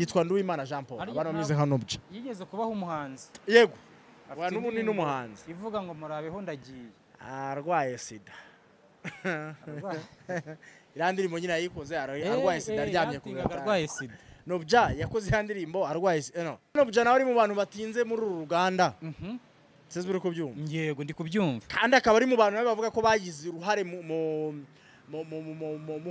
Yitwa Nduwimana Jean Paul, abantu bameze nka Nobja. Yigeze kubaho umuhanzi. Yego. Wa n'ubu ni n'umuhanzi. Ivuga ngo murabeho ndagiye. Arwaye sida. Iriya ndirimbo nyine yayikoze arwaye sida aryamye ku gatanda. Arwaye sida. Nobja yakoze iriya ndirimbo arwaye sida. No. Nobja nawe ari mu bantu batinze muri uru ruganda. Sinzi uri kubyumva. Yego ndi kubyumva. Kandi akaba ari mu bantu bavuga ko bagize uruhare mu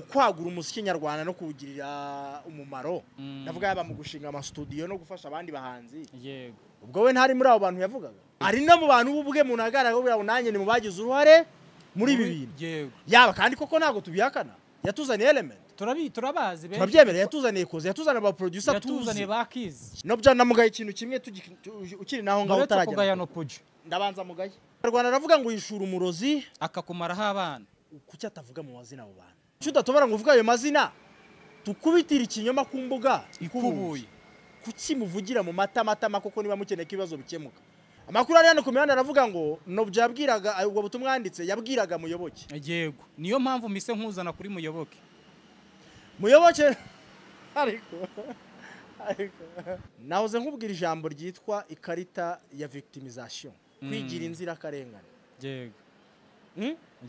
kwagura umuziki nyarwanda no kuwugirira umumaro. Ndavuga yaba mu gushinga ama studio no gufasha abandi bahanzi. Yego. Ubwo we ntari muri abo bantu yavugaga. Ari no mu bantu ubwe mu nagara ko nanjye ni mu bagize uruhare muri ibi bintu. Yego. Yaba kandi koko ntago tubihakana. Yatuzaniye Element. Turabazi benshi. Turabyemera, yatuzaniye koze, yatuzaniye aba producer tuzi. Yatuzaniye bakizi. Nobja namugaye ikintu kimwe ukiri naho ngaho utaragera. Ndabanza mugaye. Rwanda aravuga ngo yishura umurozi akakumaraho abana. Kuki atavuga mu mazina abo bantu? Kuki udatobora ngo uvuge ayo mazina? Tukubitira ikinyoma ku mbuga ikubuye. Kuki muvugira mu matamatama koko niba mukeneye ko ibibazo bikemuka? Amakuru ari hano ku mihanda aravuga ngo Nobja yabwiraga ubwo butumwa yanditse yabwiraga Muyoboke. Yego. Niyo mpamvu mise nkuzana kuri Muyoboke. Muyoboke ariko nahoze nkubwira ijambo ryitwa ikarita ya victimization, kwigira inzira karengane. Yego.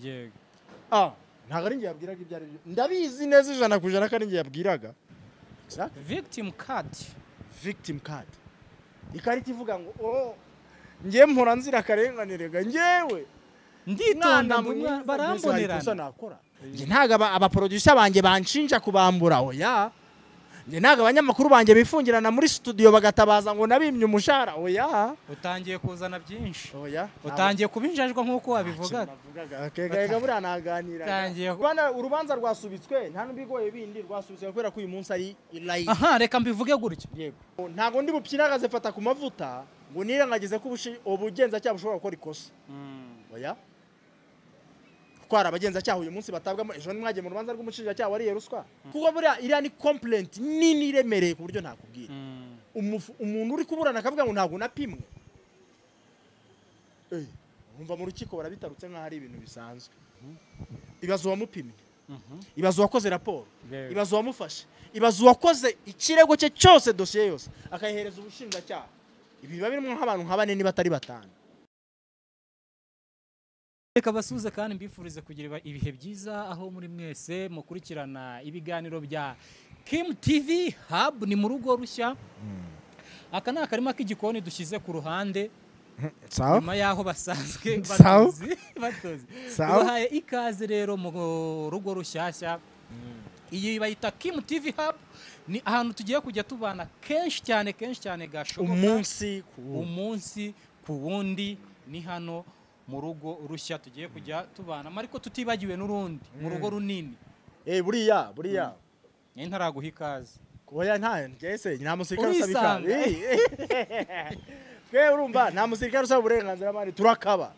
Yego. Ntago ari ngiye yabwiraga ibyo ari byo. Ndabizi neza 100% ko ari ngiye yabwiraga. Exactly. Victim card. Victim card. Ikarita ivuga ngo oh ngiye mpora nzira karenganirega ngewe nditonda barambonerana nakora. Nge ntago aba producer banjye banshinja kubambura oya. Nge ntago abanyamakuru banjye bifungirana muri studio bagatabaza ngo nabimye umushahara oya. Utangiye kuzana byinshi. Oya. Utangiye kubinjajwa nkuko wabivugaga. Kega buriya naganira. Bana urubanza rwasubitswe nta nubigoye bindi rwasubitswe kubera ko uyu munsi ari live. Aha reka mbivuge gutya. Yego. Ntago ndi bupyinagaze fata ku mavuta ngo nirengagize ko ubugenzacyaha bushobora gukora ikosa. Oya. Kuko hari abagenzacyaha uyu munsi batabwamo ejo nimwagiye mu rubanza rw'umushinjacyaha wariye ruswa. Kuko buriya iriya ni complaint nini iremereye ku buryo ntakubwira. Umuntu uri kuburana akavuga ngo ntabwo napimwe. Umva mu rukiko barabitarutse nkaho ari ibintu bisanzwe. Ibazo wamupimye. Ibazo wakoze raporo. Ibazo wamufashe. Ibazo wakoze ikirego cye cyose dossier yose akayihereza ubushinjacyaha. Ibi biba birimo nk'abantu nka bane niba atari batanu. Reka basuze kandi mbifurize kugira ibihe byiza aho muri mwese mukurikirana ibiganiro bya Kim TV Hub. Ni mu rugo rushya. Aka ni akarima k'igikoni dushyize ku ruhande nyuma yaho basanzwe batozi. Bahaye ikaze rero mu rugo rushyashya. Iyi bayita Kim TV Hub, ni ahantu tugiye kujya tubana kenshi cyane gashoboka umunsi ku wundi. Ni hano mu rugo rushya tugiye kujya tubana ariko tutibagiwe n'urundi mu rugo runini. Buriya ntaraguha ikaze. Oya nta ngese nta musirikare usaba ikaze. Twe urumva nta musirikare usaba uburenganzira mani turakaba.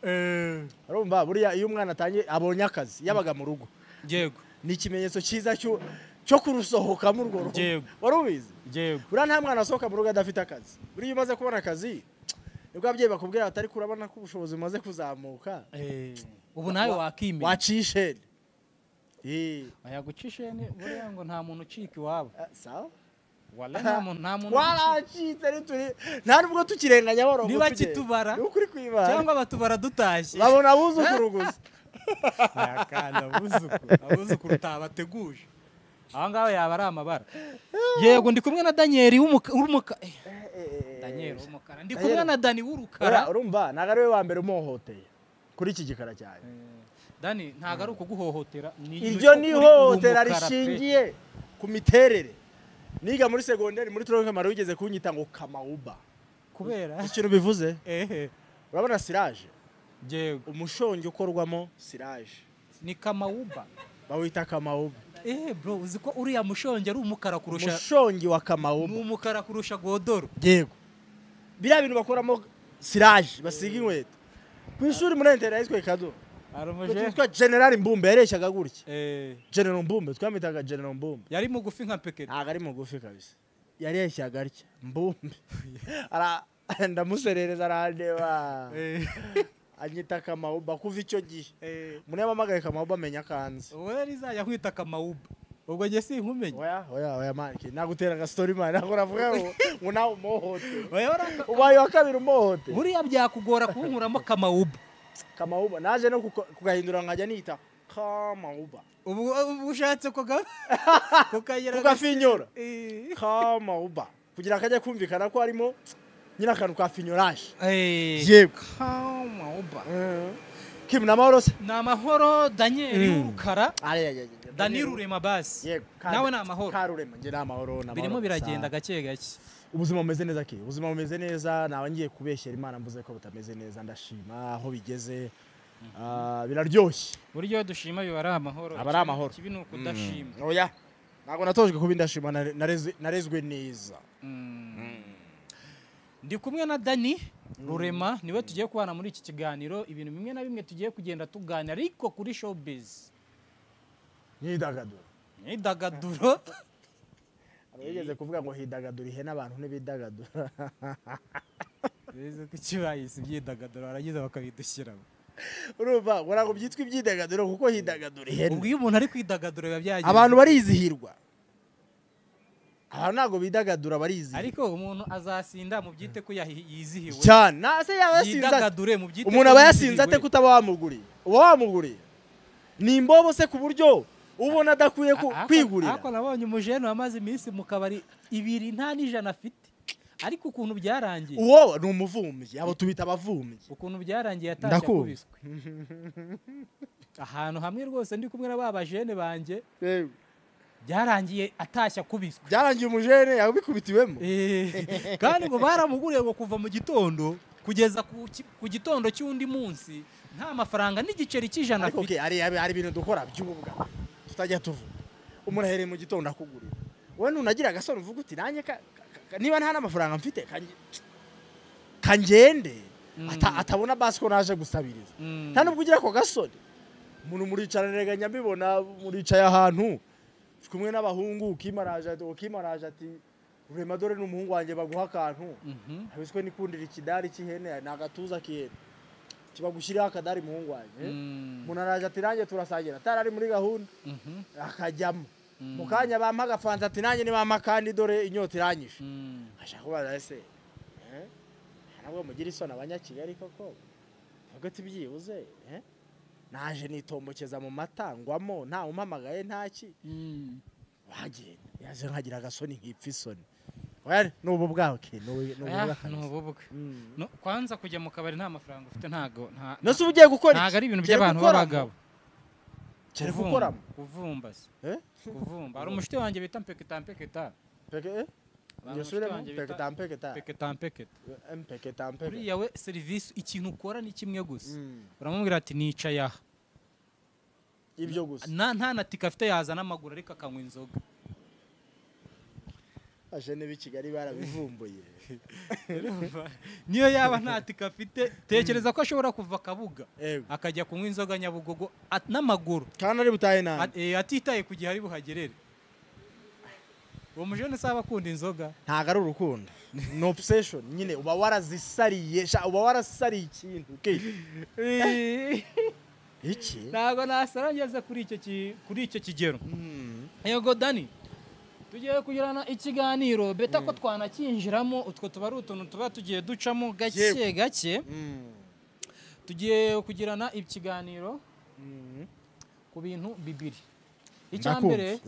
Urumva buriya iyo umwana atangiye abonye akazi yabaga mu rugo. Yego. Ni ikimenyetso cyiza cyo kurusohoka mu rugo. Wari ubizi? Yego. Buriya nta mwana asohoka mu rugo adafite akazi. Buriya umaze kubona akazi nibwo ababyeyi bakubwira batari kurabona ko ubushobozi bumaze kuzamuka. Ubu nawe wakimenya. Waciye isheni. Aya guca isheni buriya ngo nta muntu ucika iwabo. Sawa? Wala nta muntu waracitse nta nubwo tukirenganya borongo niba kitubara. Ni ukuri kwibara. Cyangwa batubara dutashye. Babona abuzukuru gusa. Kandi abuzukuru utabateguje. Aho ngaho yaba ari amabara. Yego ndi kumwe na Daniel w'umukara. Daniel w'umukara. Ndi kumwe na Dani w'urukara. Urumva ntago ari we wa mbere umuhohoteye kuri iki gikara cyane. Dani ntago ari ukuguhohotera. Iryo ni ihohotera rishingiye ku miterere. Niga muri segonderi muri Tronc Kamaro wigeze kunyita ngo Kamauba. Kubera ikintu bivuze? Urabona sirage? Yego. Umushongi ukorwamo sirage ni Kamauba. Bawita Kamauba. Bro uzi ko uriya mushongi ari umukara kurusha umushongi wa Kamauba. Ni umukara kurusha godoro. Yego. Biriya bintu bakoramo sirage basiga inkweto. Ku ishuri muri interne yitwa Kado. Yitwa General Mbumbe yareshyaga gutya. General Mbumbe twamitaga General Mbumbe. Yari mugufi nka Pekeri. Ntago ari mugufi kabisa. Yareshyaga atya Mbumbe. Ndamuserereza arandeba. Anyita Kamauba kuva icyo gihe. Umuntu yamamagaye Kamauba amenya kanze. Wowe rizajya kwita Kamauba. Ubwo njye sinkumenye. Oya oya oya man, nagutera aga story man, ntabwo navuga ngo nawe umuhohote. Oya, ubaye wa kabiri umuhohote. Buriya byakugora kunkuramo Kamawuba. Kamawuba naje no kugahindura nkajya nita Kamawuba. Ubu ushatse kukagira kugafinyora Kamawuba kugira akajya kumvikana ko harimo nyina akantu ka finyorage. Yego. Kamawuba. Kim, ni amahoro se? Ni amahoro Daniel Rukara. Daniel Rurema basi. Yego. Nawe ni amahoro. Karurema nge ni amahoro. Birimo biragenda gake gake. Ubuzima bumeze neza ki? Ubuzima bumeze neza, nawe ngiye kubeshyera Imana mvuze ko butameze neza, ndashima aho bigeze. Biraryoshye. Buryo dushima biba ari amahoro. Aba ari amahoro. Kibi ni ukudashima. Oya. Ntabwo natojwe kuba indashima, narezwe neza. Ndi kumwe na Dani Rurema, niwe tugiye kubana muri iki kiganiro, ibintu bimwe na bimwe tugiye kugenda tuganira ariko kuri showbiz. Myidagaduro. Myidagaduro. Abigeze kuvuga ngo hidagadura ihene abantu ntibidagadura. Bize ko kibayise ibyidagaduro baragize bakabidushyiramo. Urumva ngo ntabwo byitwa ibyidagaduro kuko hidagadura ihene. Ubwo iyo umuntu ari kwidagadura biba byagenze. Abantu barizihirwa. Abantu ntabwo bidagadura barizihirwa. Ariko umuntu azasinda mu byite ko yizihiwe. Cyane. Nase yaba yasinze. Yidagadure mu byite. Umuntu aba yasinze ate kutaba wamuguriye? Uba wamuguriye. Ni imbobo se ku buryo ubona adakwiye kwigurira. Ariko nabonye umujene wamaze iminsi mu kabari ibiri nta n'ijana afite. Ariko ukuntu byarangiye. Uwo ni umuvumbyi, abo tubita abavumbyi. Ukuntu byarangiye yatashye akubiswe. Ahantu hamwe rwose ndi kumwe na ba bajene banjye. Byarangiye atashye akubiswe. Byarangiye umujene yabikubitiwemo. Kandi ngo baramuguriye ngo kuva mu gitondo kugeza ku gitondo cy'undi munsi nta mafaranga n'igiceri cy'ijana afite. Ariko hari ibintu dukora by'ububwa tutajya tuvuga. Umuntu ahereye mu gitondo akugurira. Wowe nunagira agasoni uvuga uti nanjye niba nta n'amafaranga mfite kangende atabona basi ko naje gusabiriza. Nta nubwo ugira ako gasoni. Umuntu muricarana nyambibona muricaye ahantu kumwe n'abahungu ukimaraje ati Rurema dore n'umuhungu wanjye baguha akantu. Abiswe nikundira ikidari cy'ihene ni agatuza k'ihene. Kibagushyiraho akadari muhungu wanjye. Umuntu araje ati nanjye turasangira atari ari muri gahunda akajyamo. Mu kanya bampa agafanta ati nanjye nibampa kandi dore inyota iranyishe. Ashaka kubaza ese ntabwo mugira isoni abanyakigali koko? Vuga ati byibuze naje nitombokeza mu mata ngwamo nta umpamagaye ntaki. Wagenda yaje nkagira agasoni nkipfa isoni. Oya ni ubu bwawe ke ni ubu bwe. Kwanza kujya mu kabari nta mafaranga ufite ntago nta. Nose ubu ugiye gukora iki? Ntago ari ibintu by'abantu b'abagabo. Cyari gukoramo kuvumba se. Kuvumba. Hari umushiti wanjye bita Mpeketa Mpeketa. Peke? Ngisubiremo Mpeketa Mpeketa. Mpeketa Mpeketa. Mpeketa Mpeketa. Buriya we service ikintu ukora ni kimwe gusa. Uramubwira ati nicaye aha. Ibyo gusa. Nta na tika afite yazana amaguru ariko akanywa inzoga. Ajene b'i Kigali barabivumbuye. Niyo yaba nta tika afite tekereza ko ashobora kuva Kabuga akajya kunywa inzoga Nyabugogo n'amaguru. Kandi ari butahe nabi. Atitaye ku gihe ari buhagerere. Uwo mujene saba akunda inzoga. Ntago ari urukundo. Ni obsession nyine uba warazisariye, uba warasariye ikintu. Iki? Ntago nasara ngeze kuri icyo kigero. Yego Dani. Tugiye kugirana ikiganiro beta ko twanakinjiramo utwo tuba ari utuntu tuba tugiye ducamo gake gake. Tugiye kugirana ikiganiro ku bintu bibiri. Icya mbere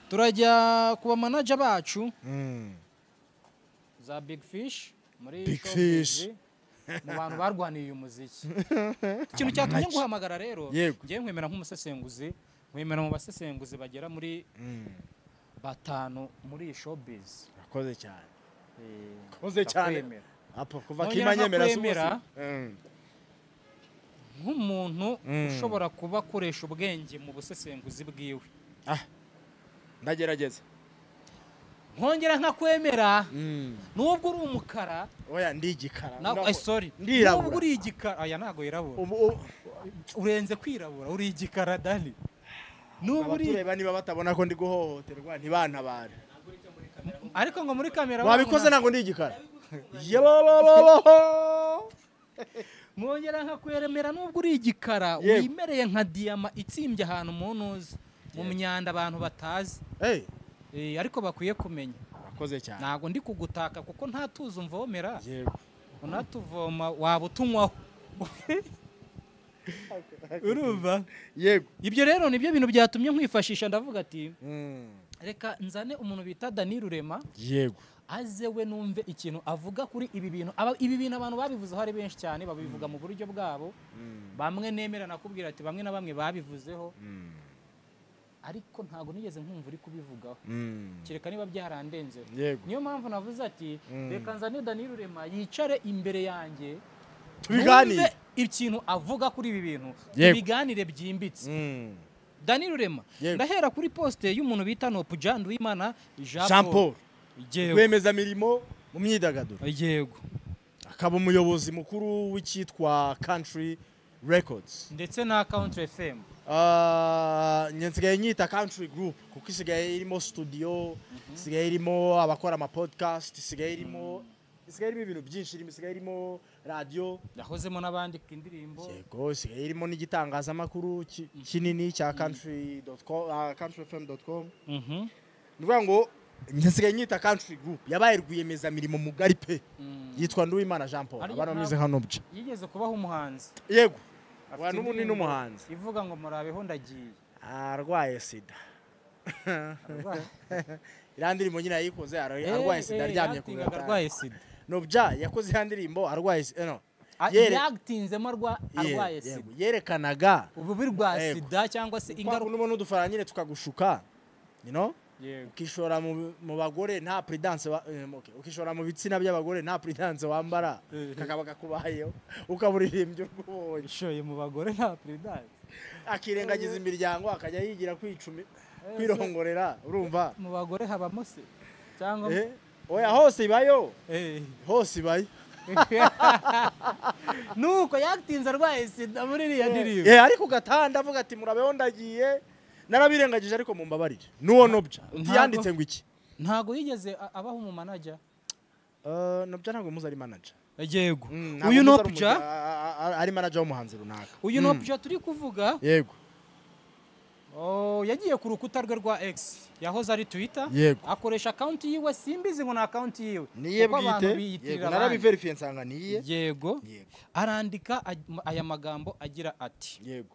turajya kuba manager bacu za Big Fish muri Big Fish mu bantu barwaniye uyu muziki. Ikintu cyatumye nguhamagara rero ngiye nkwemera nk'umusesenguzi, nkwemera mu basesenguzi bagera muri batanu muri showbiz. Urakoze cyane. Urakoze cyane. Apo kuva kimanyemera sumera nk'umuntu ushobora kuba akoresha ubwenge mu busesenguzi bwiwe. Ndagerageza. Nkongera nkakwemera nubwo uri umukara. Oya ndi igikara. Sorry. Nubwo uri igikara, aya ntago yirabura. Urenze kwirabura, uri igikara Dani. Nubwo uri abatureba niba batabona ko ndi guhohoterwa ntibantabare. Ariko ngo muri kamera wabikoze ntago ndi igikara. Mwongera nkakwemera nubwo uri igikara wimereye nka diyama itsimbye ahantu mu ntuzi Mu myanda abantu batazi. Ariko bakwiye kumenya. Urakoze cyane. Ntabwo ndi kugutaka kuko nta tuzi umvomera. Yego. Unatuvoma waba utunywaho. Urumva? Yego. Ibyo rero nibyo bintu byatumye nkwifashisha, ndavuga ati reka nzane umuntu bita Danny Rurema. Yego. Aze we numve ikintu avuga kuri ibi bintu. Ibi bintu abantu babivuzeho ari benshi cyane, babivuga mu buryo bwabo. Bamwe nemera nakubwira ati bamwe na bamwe babivuzeho. Ariko ntago nigeze nkumva uri kubivugaho. Kereka niba byarandenze. Yego. Niyo mpamvu navuze ati reka nzane Danny Rurema yicare imbere yanjye, tubiganire ikintu avuga kuri ibi bintu, tubiganire byimbitse. Danny Rurema, ndahera kuri poste y'umuntu bita Nopuja Nduwimana Jean Paul, rwiyemezamirimo mu myidagaduro. Yego. Akaba umuyobozi mukuru w'icyitwa Country Records ndetse na Country FM. Nsigaye nyita Country Group kuko isigaye irimo studio, isigaye irimo abakora ama podcast, isigaye irimo ibintu byinshi, isigaye irimo radio, yahozemo n'abandika indirimbo. Yego, isigaye irimo n'igitangazamakuru kinini cya country.com, countryfm.com. Ni ngo nsigaye nyita Country Group, yabaye rwiyemezamirimo mugari pe. Yitwa Nduwimana Jean Paul, abantu bameze nka Nobja. Yigeze kubaho umuhanzi. Yego. Wa n'ubu ni n'umuhanzi. Ivuga ngo murabeho ndagiye. Arwaye sida. Iriya ndirimbo nyine yayikoze arwaye sida, aryamye ku gatanda. Arwaye sida. Nobja yakoze iriya ndirimbo arwaye sida. No. Yatinzemo arwaye sida. Yerekanaga ububi bwa sida cyangwa se ingaruka. N'ubona udufaranga nyine tukagushuka. You know? Ukishora mu bagore nta prudence, ukishora mu bitsina by'abagore nta prudence wambara, kakaba kakubayeho ukaburirimbye urwubonye. Ishoye mu bagore nta prudence, akirengagiza imiryango akajya yigira kwicumi kwirongorera. Urumva mu bagore habamo se cyangwa oya hose ibayo, hose ibayo. Nuko yatinze arwaye sida muri iriya ndirimbo. Ariko gatanda avuga ati murabeho ndagiye, narabirengagije ariko mumbabarire. Nuwo Nobja yanditse ngo iki? Ntago yigeze abaho mu manager. Nobja ntago muzi ari manager. Yego. Uyu Nobja ari manager w'umuhanzi runaka. Uyu Nobja turi kuvuga. Yego. Yagiye ku rukuta rwe rwa X, yahoze ari Twitter. Akoresha account yiwe, simbizi ngo na account yiwe. Niye bwite. Yego, narabiverifiye nsanga niye. Yego. Arandika aya magambo agira ati. Yego.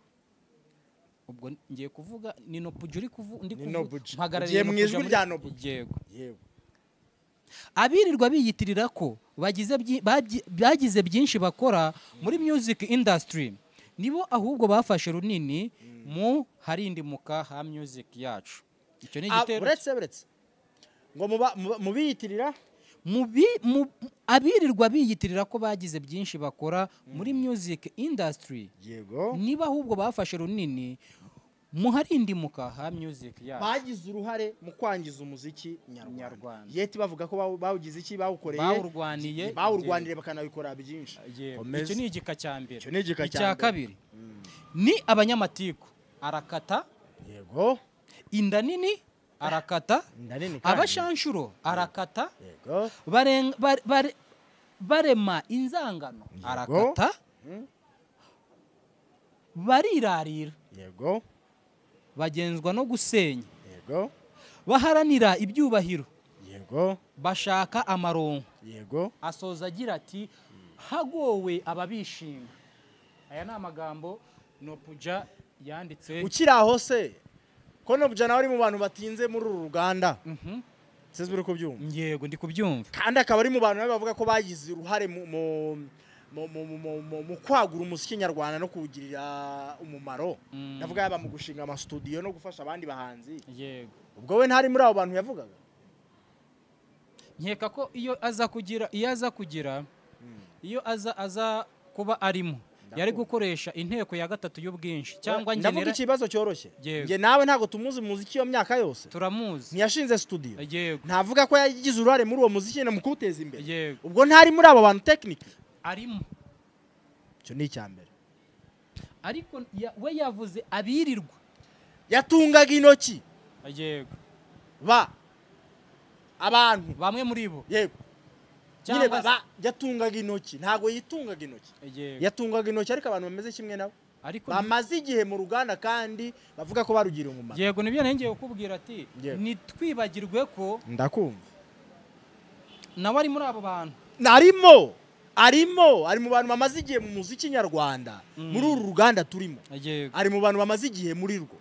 Ubwo ngiye kuvuga ni Nopuja uri kuvuga, ndi kuvuga mpagarariye mu ijwi rya Nopuja. Yego. Yego. Abirirwa biyitirira ko bagize byinshi bakora muri music industry, nibo ahubwo bafashe runini mu harindimuka ha music yacu. Icyo ni igitero. Uretse ngo mu biyitirira abirirwa biyitirira ko bagize byinshi bakora muri music industry. Yego. Niba ahubwo bafashe runini mu harindimuka ha music yacu, bagize uruhare mu kwangiza umuziki nyarwanda. Yeti bavuga ko bawugize iki, bawukoreye, bawurwaniye bakanabikora byinshi. Icyo ni igika cya mbere. Icya kabiri ni abanyamatiku arakata. Yego. Inda nini arakata, abashanshuro arakata, Yego. Barema inzangano arakata, barirarira. Yego. Bagenzwa no gusenya. Yego. Baharanira ibyubahiro. Yego. Bashaka amaronko. Yego. Asoza agira ati hagowe ababishinga. Aya ni amagambo Nopuja yanditse. Ukiri aho se ko Nopuja nawe ari mu bantu batinze muri uru ruganda. Seze uri kubyumva? Yego, ndi kubyumva. Kandi akaba ari mu bantu bavuga ko bagize uruhare mu kwagura umuziki nyarwanda no kuwugirira umumaro. Ndavuga yaba mu gushinga ama studio no gufasha abandi bahanzi. Yego. Ubwo we ntari muri abo bantu yavugaga. Nkeka ko iyo aza kugira iyo aza kuba arimo yari gukoresha inteko ya gatatu y'ubwinshi cyangwa ngenera. Ndavuga ikibazo cyoroshye. Nge nawe ntago tumuzi muziki yo myaka yose. Turamuzi. Ntiyashinze studio. Yego. Ntavuga ko yagize uruhare muri uwo muziki no mu kuwuteza imbere. Yego. Ubwo ntari muri abo bantu technique arimo. Icyo ni icyambere. Ariko we yavuze abirirwa. Yatungaga intoki. Yego. Ba abantu bamwe muri bo. Yego. Nyine ba yatungaga intoki, ntago yitungaga intoki. Yatungaga intoki ariko abantu bameze kimwe nabo. Ariko bamaze igihe mu ruganda kandi bavuga ko barugiriye umumaro. Yego, nibyo nengeye kukubwira ati nitwibagirwe ko ndakumva nawe ari muri abo bantu. Arimo ari mu bantu bamaze igihe mu muziki nyarwanda, muri uru ruganda turimo. Ari mu bantu bamaze igihe muri rwo.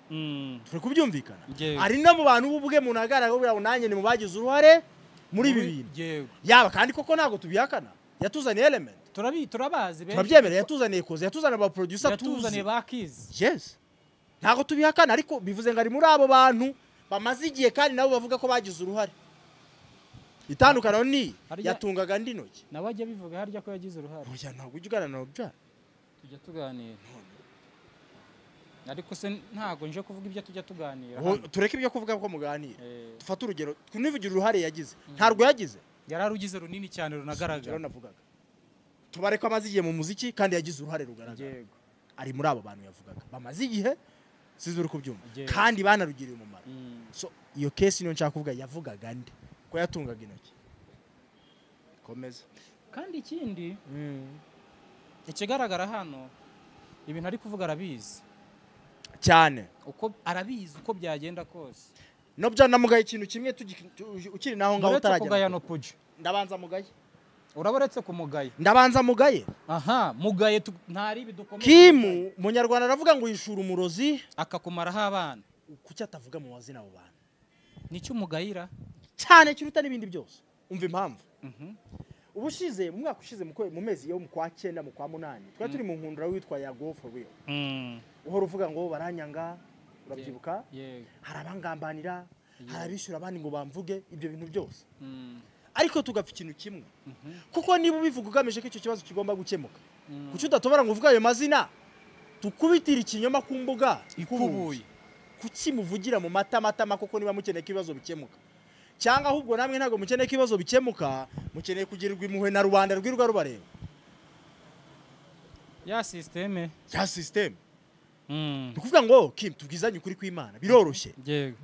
Turi kubyumvikana. Ari no mu bantu ubwe mu nagaragara ngo nanjye ni mu bagize uruhare muri ibi bintu. Yaba kandi koko ntago tubihakana. Yatuzaniye Element. Turabazi benshi. Turabyemera, yatuzaniye Koze, yatuzaniye aba producer tuzi. Yatuzaniye bakizi. Yes. Ntago tubihakana, ariko bivuze ngo ari muri abo bantu bamaze igihe kandi nabo bavuga ko bagize uruhare. Itandukano ni yatungaga ndi ntoki. Nawe ajya bivuga harya ko yagize uruhare. Oya, ntabwo ujya uganira na Obja. Tujya tuganira. Ariko se ntago nje kuvuga ibyo tujya tuganira. Tureke ibyo kuvuga ko muganira. Dufate urugero, tunivugira uruhare yagize. Ntarwo yagize. Yararugize runini cyane runagaragara. Navugaga. Tubare ko amaze igihe mu muziki kandi yagize uruhare rugaragara. Ari muri abo bantu yavugaga. Bamaze igihe sizuri kubyumva kandi banarugiriye umumaro. So iyo case niyo nshaka kuvuga, yavugaga nde ko yatungaga intoki. Komeza. Kandi ikindi ikigaragara hano, ibintu ari kuvuga arabizi cyane, uko arabizi uko byagenda kose. No byanamugaye ikintu kimwe ukiri naho ngaho utaragera. Ndabanza mugaye. Uraboretse kumugaye. Ndabanza mugaye. Aha, mugaye ntari bidukomeye. Kimu munyarwanda aravuga ngo yishura umurozi akakumaraho abana. Kuki atavuga mu mazina abo bantu? Nicyo mugayira cyane kiruta n'ibindi byose. Umva impamvu. Ubushize mu mwaka ushize mu mezi yo mu kwa 9 mu kwa 8 twari turi mu nkundura witwa ya Go for Real. Uhora uvuga ngo baranyanga, urabyibuka? Hari abangambanira, hari abishyura abandi ngo bamvuge ibyo bintu byose. Ariko tugapfa ikintu kimwe. Kuko niba ubivuga ugamije ko icyo kibazo kigomba gukemuka, kuki udatobora ngo uvuge ayo mazina tukubitira ikinyoma ku mbuga ikubuye? Kuki muvugira mu matamatama koko niba mukeneye ko ibibazo bikemuka? Cyangwa ahubwo namwe ntago mukeneye ko ibibazo bikemuka, mukeneye kugirirwa impuhwe na rubanda rwirwa rubareba. Ya systeme. Ya systeme. Tukuvuga ngo Kim tubwizanye ukuri kw'Imana biroroshye.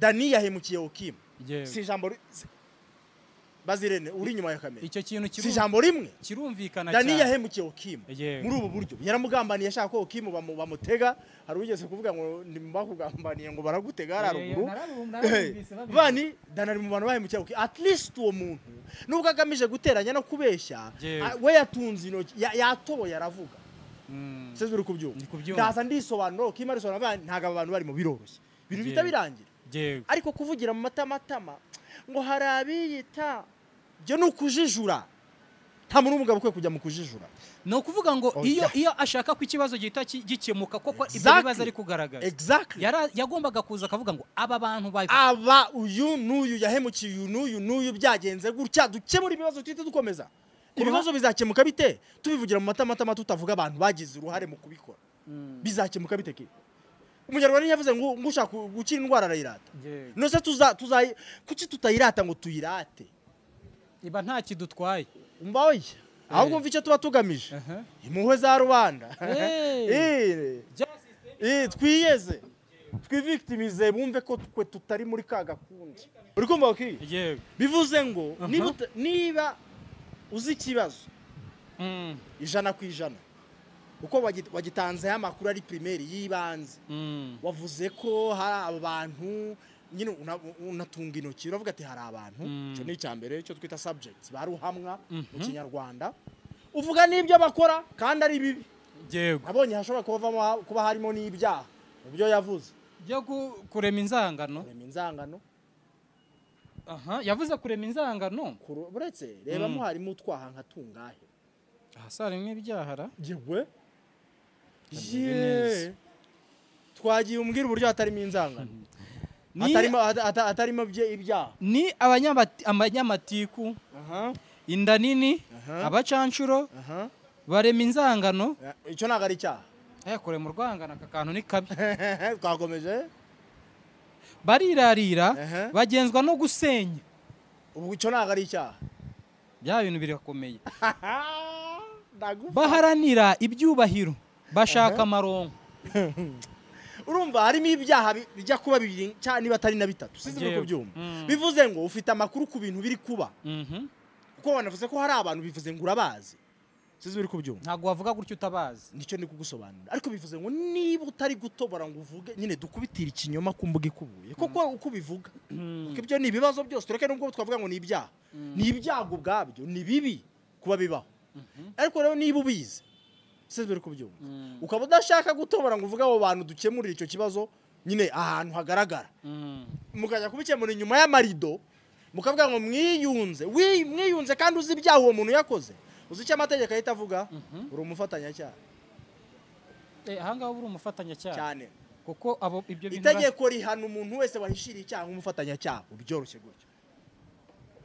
Dani yahemukiye Kim. Si ijambo Bazirene uri inyuma ya kamera. Icyo kintu si ijambo rimwe kirumvikana cyane. Dani yahemukiye Kim muri ubu buryo yaramugambaniye ashaka ko Kim bamutega. Hari ugeze kuvuga ngo ndimba ngo baragutega haruguru. Bani Dani ari mu bantu bahemukiye Kim. At least uwo muntu nubwo agamije guteranya no kubeshya, we yatunze intoki yatoboye aravuga. Seze uri kubyumva. Ndaza ndisobanura Kim arisobanura ntago aba bantu bari mu biroroshye. Ibintu bitabirangira. Ariko kuvugira mu matamatama ngo harabiyita byo nukujijura. Nta muntu umugabo ukwiye kujya mu kujijura. No kuvuga ngo iyo ashaka ko ikibazo gihita gikemuka koko ibyo bibazo ari kugaragaza. Exactly. Yagombaga kuza akavuga ngo aba bantu bayi aba uyu n'uyu yahemukiye uyu n'uyu n'uyu byagenze gutya, dukemura ibibazo twite dukomeza. Ibibazo bizakemuka bite tubivugira mu matamatama tutavuga abantu bagize uruhare mu kubikora? Bizakemuka bite ki? Umunyarwanda yavuze ngo ngushaka gukira indwara arayirata. Nose tuza kuki tutayirata ngo tuyirate? Iba nta kidutwaye. Umva oya. Ahubwo umva icyo tuba tugamije. Impuhwe za rubanda. Twiyeze. Twivictimize bumve ko twe tutari muri ka gakundi. Uri kumva okay? Yego. Bivuze ngo niba uzi ikibazo 100% uko wagitanzeho amakuru ari primaire yibanze, wavuze ko hari abantu nyine unatunga intoki uravuga ati hari abantu, icyo ni icya mbere cyo twita subjects baruhamwa mu Kinyarwanda, uvuga n'ibyo bakora kandi ari bibi. Yego. Abonye hashobora kuba harimo n'ibyaha mu byo yavuze byo kurema inzangano. Kurema inzangano. Aha, yavuze kurema inzangano. Uretse reba mo harimo utwaha nka tungahe. Aha rimwe ibyahara. Yewe. Ye. Twagiye umbwira uburyo hatarimo inzangano. Atarimo ibyaha. Ni abanyamatiku. Aha. Inda nini, abacanshuro. Aha. Barema inzangano. Icyo ntago ari icyaha. Kure mu rwangano aka kantu ni kabi. Twakomeje. Barirarira bagenzwa no gusenya. Ubu icyo ntago ari icyaha. Bya bintu birakomeye. Baharanira ibyubahiro bashaka amaronko. Urumva harimo ibyaha bijya kuba bibiri cyane niba atari na bitatu. Sinzi uko byumva. Bivuze ngo ufite amakuru ku bintu biri kuba. Kuko wanavuze ko hari abantu bivuze ngo urabazi. Sizi uri kubyumva? Ntabwo wavuga gutyo utabazi. Nicyo ndi kugusobanurira, ariko bivuze ngo niba utari gutobora ngo uvuge nyine dukubitira ikinyoma ku mbuga ikubuye, koko uko ubivuga, kuko ibyo ni ibibazo byose, tureke nubwo twavuga ngo ni ibyaha, ni ibyago ubwabyo, ni bibi kuba bibaho. Ariko rero niba ubizi, sizi uri kubyumva, ukaba udashaka gutobora ngo uvuge abo bantu dukemurire icyo kibazo nyine ahantu hagaragara, mukajya kubikemura inyuma y'amarido, mukavuga ngo mwiyunze, mwiyunze kandi uzi ibyaha uwo muntu yakoze, uzi icyo amategeko ahita avuga? Uri umufatanyacyaha. Aha ngaha uri umufatanyacyaha cyane, kuko abo ibyo bintu itegeko rihana umuntu wese wahishiriye icyaha nk'umufatanyacyaha. Ubyoroshye gutyo,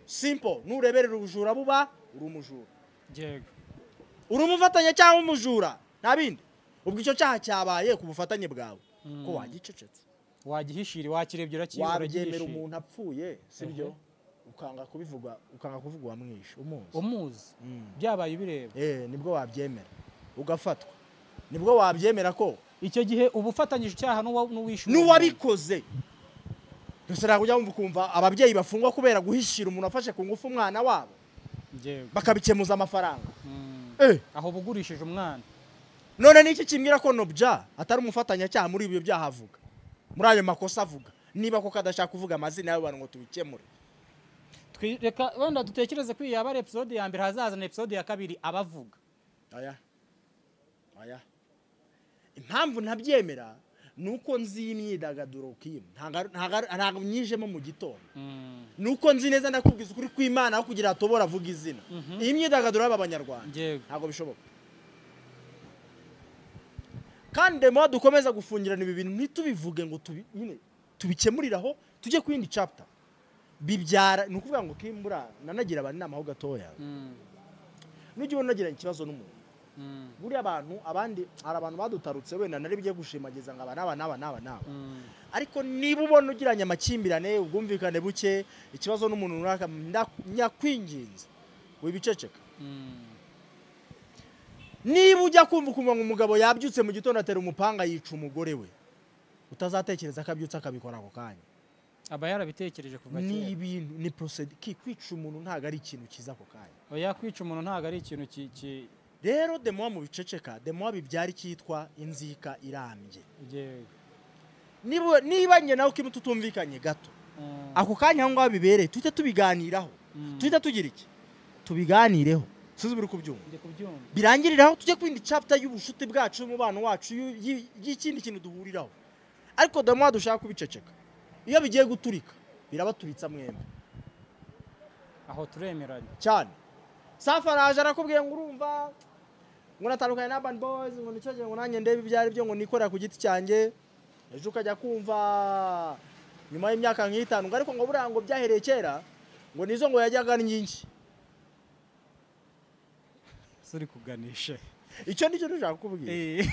simple. Nureberera ubujura buba, uri umujura. Yego. Uri umufatanyacyaha w'umujura, nta bindi. Ubwo icyo cyaha cyabaye ku bufatanye bwawe, ko wagicecetse, wagihishira, wakirebye, wabyemera umuntu apfuye, sibyo? Ukanga kubivuga, ukanga kuvuga uwamwishe umuzi, umuzi byabaye ubireba, nibwo wabyemera ugafatwa, nibwo wabyemera ko icyo gihe ubufatanyije icyaha n'uwishe n'uwabikoze. Gusa ntabwo ujya wumva ukumva ababyeyi bafungwa kubera guhishira umuntu afashe ku ngufu umwana wabo, bakabikemuza amafaranga. Aho bugurishije umwana. None niki kimbwira ko Nobja atari umufatanyacyaha muri ibyo byaha avuga, muri ayo makosa avuga, niba koko adashaka kuvuga amazina y'abantu ngo tubikemure? Reka wenda dutekereze ko iyi yaba ari episode ya mbere, hazaza na episode ya kabiri abavuga. Aya aya, impamvu ntabyemera ni uko nzi imyidagaduro Kim, ntabwo nyijemo mu gitondo, ni uko nzi neza, ndakubwiza ukuri kw'Imana, aho kugira atobora avuga izina, iyi myidagaduro y'aba banyarwanda ntabwo bishoboka. Kandi demo dukomeza gufungirana ibi bintu ntitubivuge ngo nyine tubikemuriraho tujye ku yindi chapter, bibyara. Ni ukuvuga ngo Kimbura nanagira abantu inama ho gatoya, nujya ubona unagiranye ikibazo n'umuntu, buriya abantu abandi, hari abantu badutarutse, wenda nari bigiye gushimagiza ngo aba n'aba n'aba n'aba n'aba, ariko niba ubona ugiranye amakimbirane, ubwumvikane buke, ikibazo n'umuntu runaka, nyakwinginze wibiceceka. Niba ujya kumva ukumva ngo umugabo yabyutse mu gitondo atera umupanga yica umugore we, utazatekereza ko abyutse akabikora ako kanya, aba yarabitekereje kuva ni kera. Ibintu ni procedure. Kwica umuntu ntabwo ari ikintu kiza ako kanya. Oya, kwica umuntu ntabwo ari ikintu Rero demowa mu biceceka, demowa bibyara icyitwa inzika irambye. Niba njye nawe Kim tutumvikanye gato, ako kanya aho ngaho bibereye tuhite tubiganiraho, tuhite tugira iki, tubiganireho. Sinzi uri kubyumva? Ndi kubyumva. Birangiriraho, tujye ku yindi chapter y'ubushuti bwacu, y'umubano wacu, y'ikindi kintu duhuriraho. Ariko demowa dushaka kubiceceka, iyo bigiye guturika birabaturitsa mwembi. Aho turemeranya. Cyane. Safi araje arakubwiye ngo urumva ngo natandukanye na Urban Boys, ngo nicyo gihe ngo nanjye ndebe ibyo ari byo, ngo nikorera ku giti cyanjye. Ejo ukajya kumva nyuma y'imyaka nk'itanu ngo ariko ngo buriya ngo byahereye kera, ngo nizo ngo yajyaga nyinshi. Suri kuganisha. Icyo nicyo nshaka kukubwira.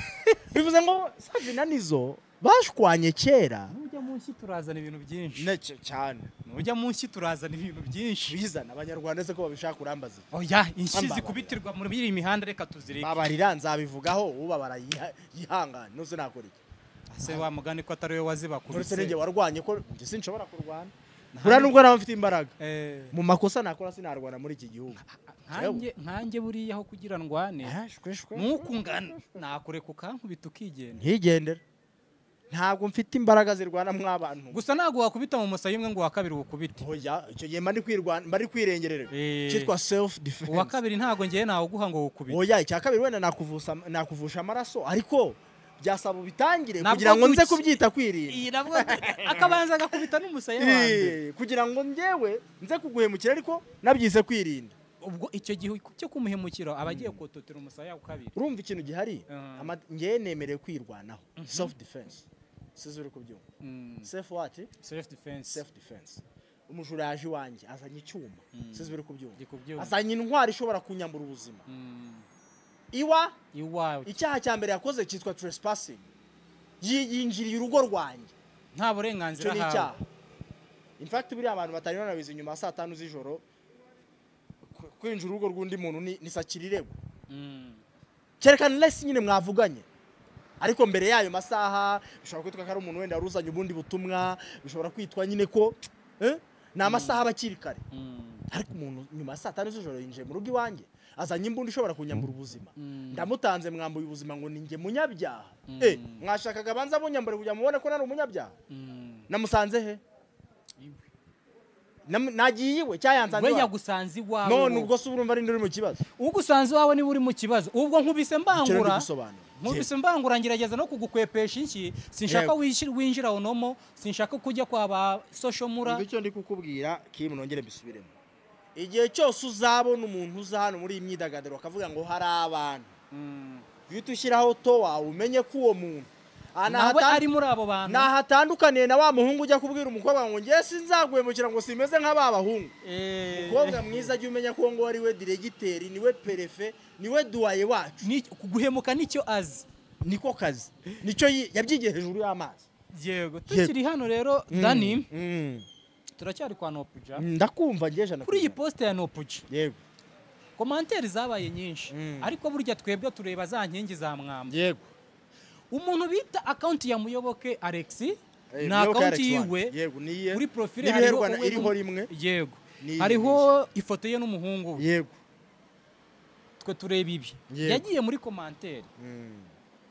Bivuze ngo Safi na Nizo bashwanye kera. Nujya munsi turazana ibintu byinshi. Nece cyane. Nujya munsi turazana ibintu byinshi. Bizana abanyarwanda se ko babishaka, urambaza iki? Oya, inshyi Ambabarira. zikubitirwa muri iyi mihanda reka tuzireke. Babarira, nzabivugaho, ubabara yihangane, nuze nakora iki? Ase wa mugani ko atari we Uretse wazibakubise. ninjye warwanye, ko njye sinshobora kurwana buriya nubwo naba mfite imbaraga, mu makosa nakora sinarwana muri iki gihugu. Nkanjye buriya aho kugira ndwane Shwe, shwe. nuko ungana nakureka ukankubita ukigendera. Ntigendera, ntabwo mfite imbaraga zirwana mw'abantu. Gusa ntabwo wakubita mu musaya umwe ngo uwa kabiri uwukubite. Oya, icyo gihe mba ndi kwirwana, mba ndi kwirengerera, cyitwa self defense. Uwa kabiri ntabwo ngewe nawuguha ngo wukubite. Oya, icya kabiri wenda nakuvusha amaraso, ariko byasaba ubitangire Nabwo kugira ngo nze duke. kubyita kwirinda. Iyi nabwo akabanza agakubita n'umusaya wa mbere. Kugira ngo njyewe nze kuguhemukira ariko nabyise kwirinda. Ubwo icyo gihe cyo kumuhemukira aba agiye kototera umusaya wa kabiri. Urumva ikintu gihari? Njyewe nemerewe kwirwanaho, self defense. Sizi uri kubyumva? Self what? Self defense. Self defense. Umujura yaje iwanjye azanye icyuma, sizi uri kubyumva? Ndi kubyumva. Azanye intwari ishobora kunyambura ubuzima iwa. Iwawe. Icyaha cya mbere yakoze cyitwa trespassing. Yinjiriye urugo rwanjye. Nta burenganzira Icyo ni ahawe. icyaha. In fact, buriya abantu batari banabizi, nyuma ya saa 5 z'ijoro kwinjira urugo rw'undi muntu ni sakirirego, kereka unless nyine mwavuganye. Ariko mbere y'ayo masaha bishobora kwitwa ko ari umuntu wenda wari uzanye ubundi butumwa, bishobora kwitwa nyine ko ni amasaha aba akiri kare. Ariko umuntu nyuma ya saa 5 z'ijoro yinjiye mu rugo iwanjye azanye imbunda ishobora kunyambura ubuzima, ndamutanze mwambuye ubuzima ngo ninjye munyabyaha. Mwashakaga banza bunyambure kugira mubone ko nari umunyabyaha. Namusanze he? Nagiye iwe cyayansanze we yagusanze iwawe. None ubwo se urumva ari uri mu kibazo? Ugusanze iwawe niba uri mu kibazo. Ubwo nkubise mbangura ngerageza no kugukwepesha inshyi, sinshaka winjira onomo, sinshaka kujya kwa ba social mura. Icyo ndi kukubwira Kim, nongere mbisubiremo, igihe cyose uzabona umuntu uza hano muri iyi myidagaduro akavuga ngo hari abantu, uhita ushyiraho to wawe umenye ko uwo muntu nawe ari muri abo bantu. Nahatandukaniye na wa muhungu ujya kubwira umukobwa ngo ngiye sinzaguhemukira ngo simeze nk'aba bahungu. Umukobwa mwiza ajya umenya ko ngo ari we diregiteri, niwe perefe, niwe duwaye wacu. Guhemuka nicyo azi, niko kazi, nicyo yabyigiye hejuru y'amazi. Yego, tukiri hano rero Dani, turacyari kwa Noopja. Ndakumva ngeje kuri iyi poste ya Noopja. Yego, commentaire zabaye nyinshi, ariko burya twebwe tureba za nkingi za mwamba. Yego, umuntu bita account ya Muyoboke Alex na account yiwe kuri profile hariho iriho rimwe. Yego, hariho ifoto ye n'umuhungu we. Yego, twe tureba ibi yagiye muri commentaire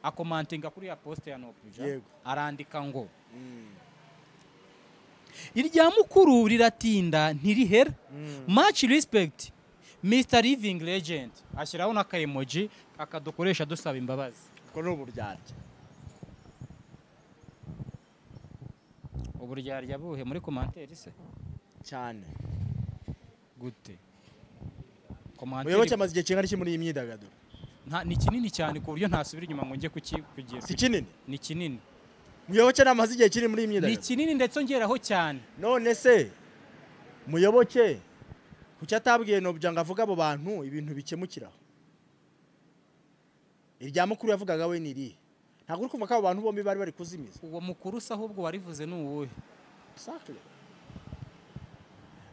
akomantinga kuri ya poste ya Noopja, arandika ngo irya mukuru riratinda ntirihera, much respect Mr Living Legend, ashyiraho n'aka emoji akadukoresha dusaba imbabazi. Ko n'uburyarya. Uburyarya buhe muri commentaire se? Cyane. Gute? Commentaire Muyoboke amaze igihe kingana iki muri iyi myidagaduro? Nta, ni kinini cyane ku buryo ntasubira inyuma ngo njye kugira. Si kinini? Ni kinini. Muyoboke namaze igihe kinini muri iyi myidagaduro. Ni kinini ndetse ngeraho cyane. None se Muyoboke kuki atabwiye Noopja ngo avuga abo bantu ibintu bikemukiraho? Irya mukuru yavugaga we ni irihe? Ntabwo uri kumva ko abo bantu bombi bari bari kuzimiza. Uwo mukuru se ahubwo warivuze ni uwuhe? Exactly.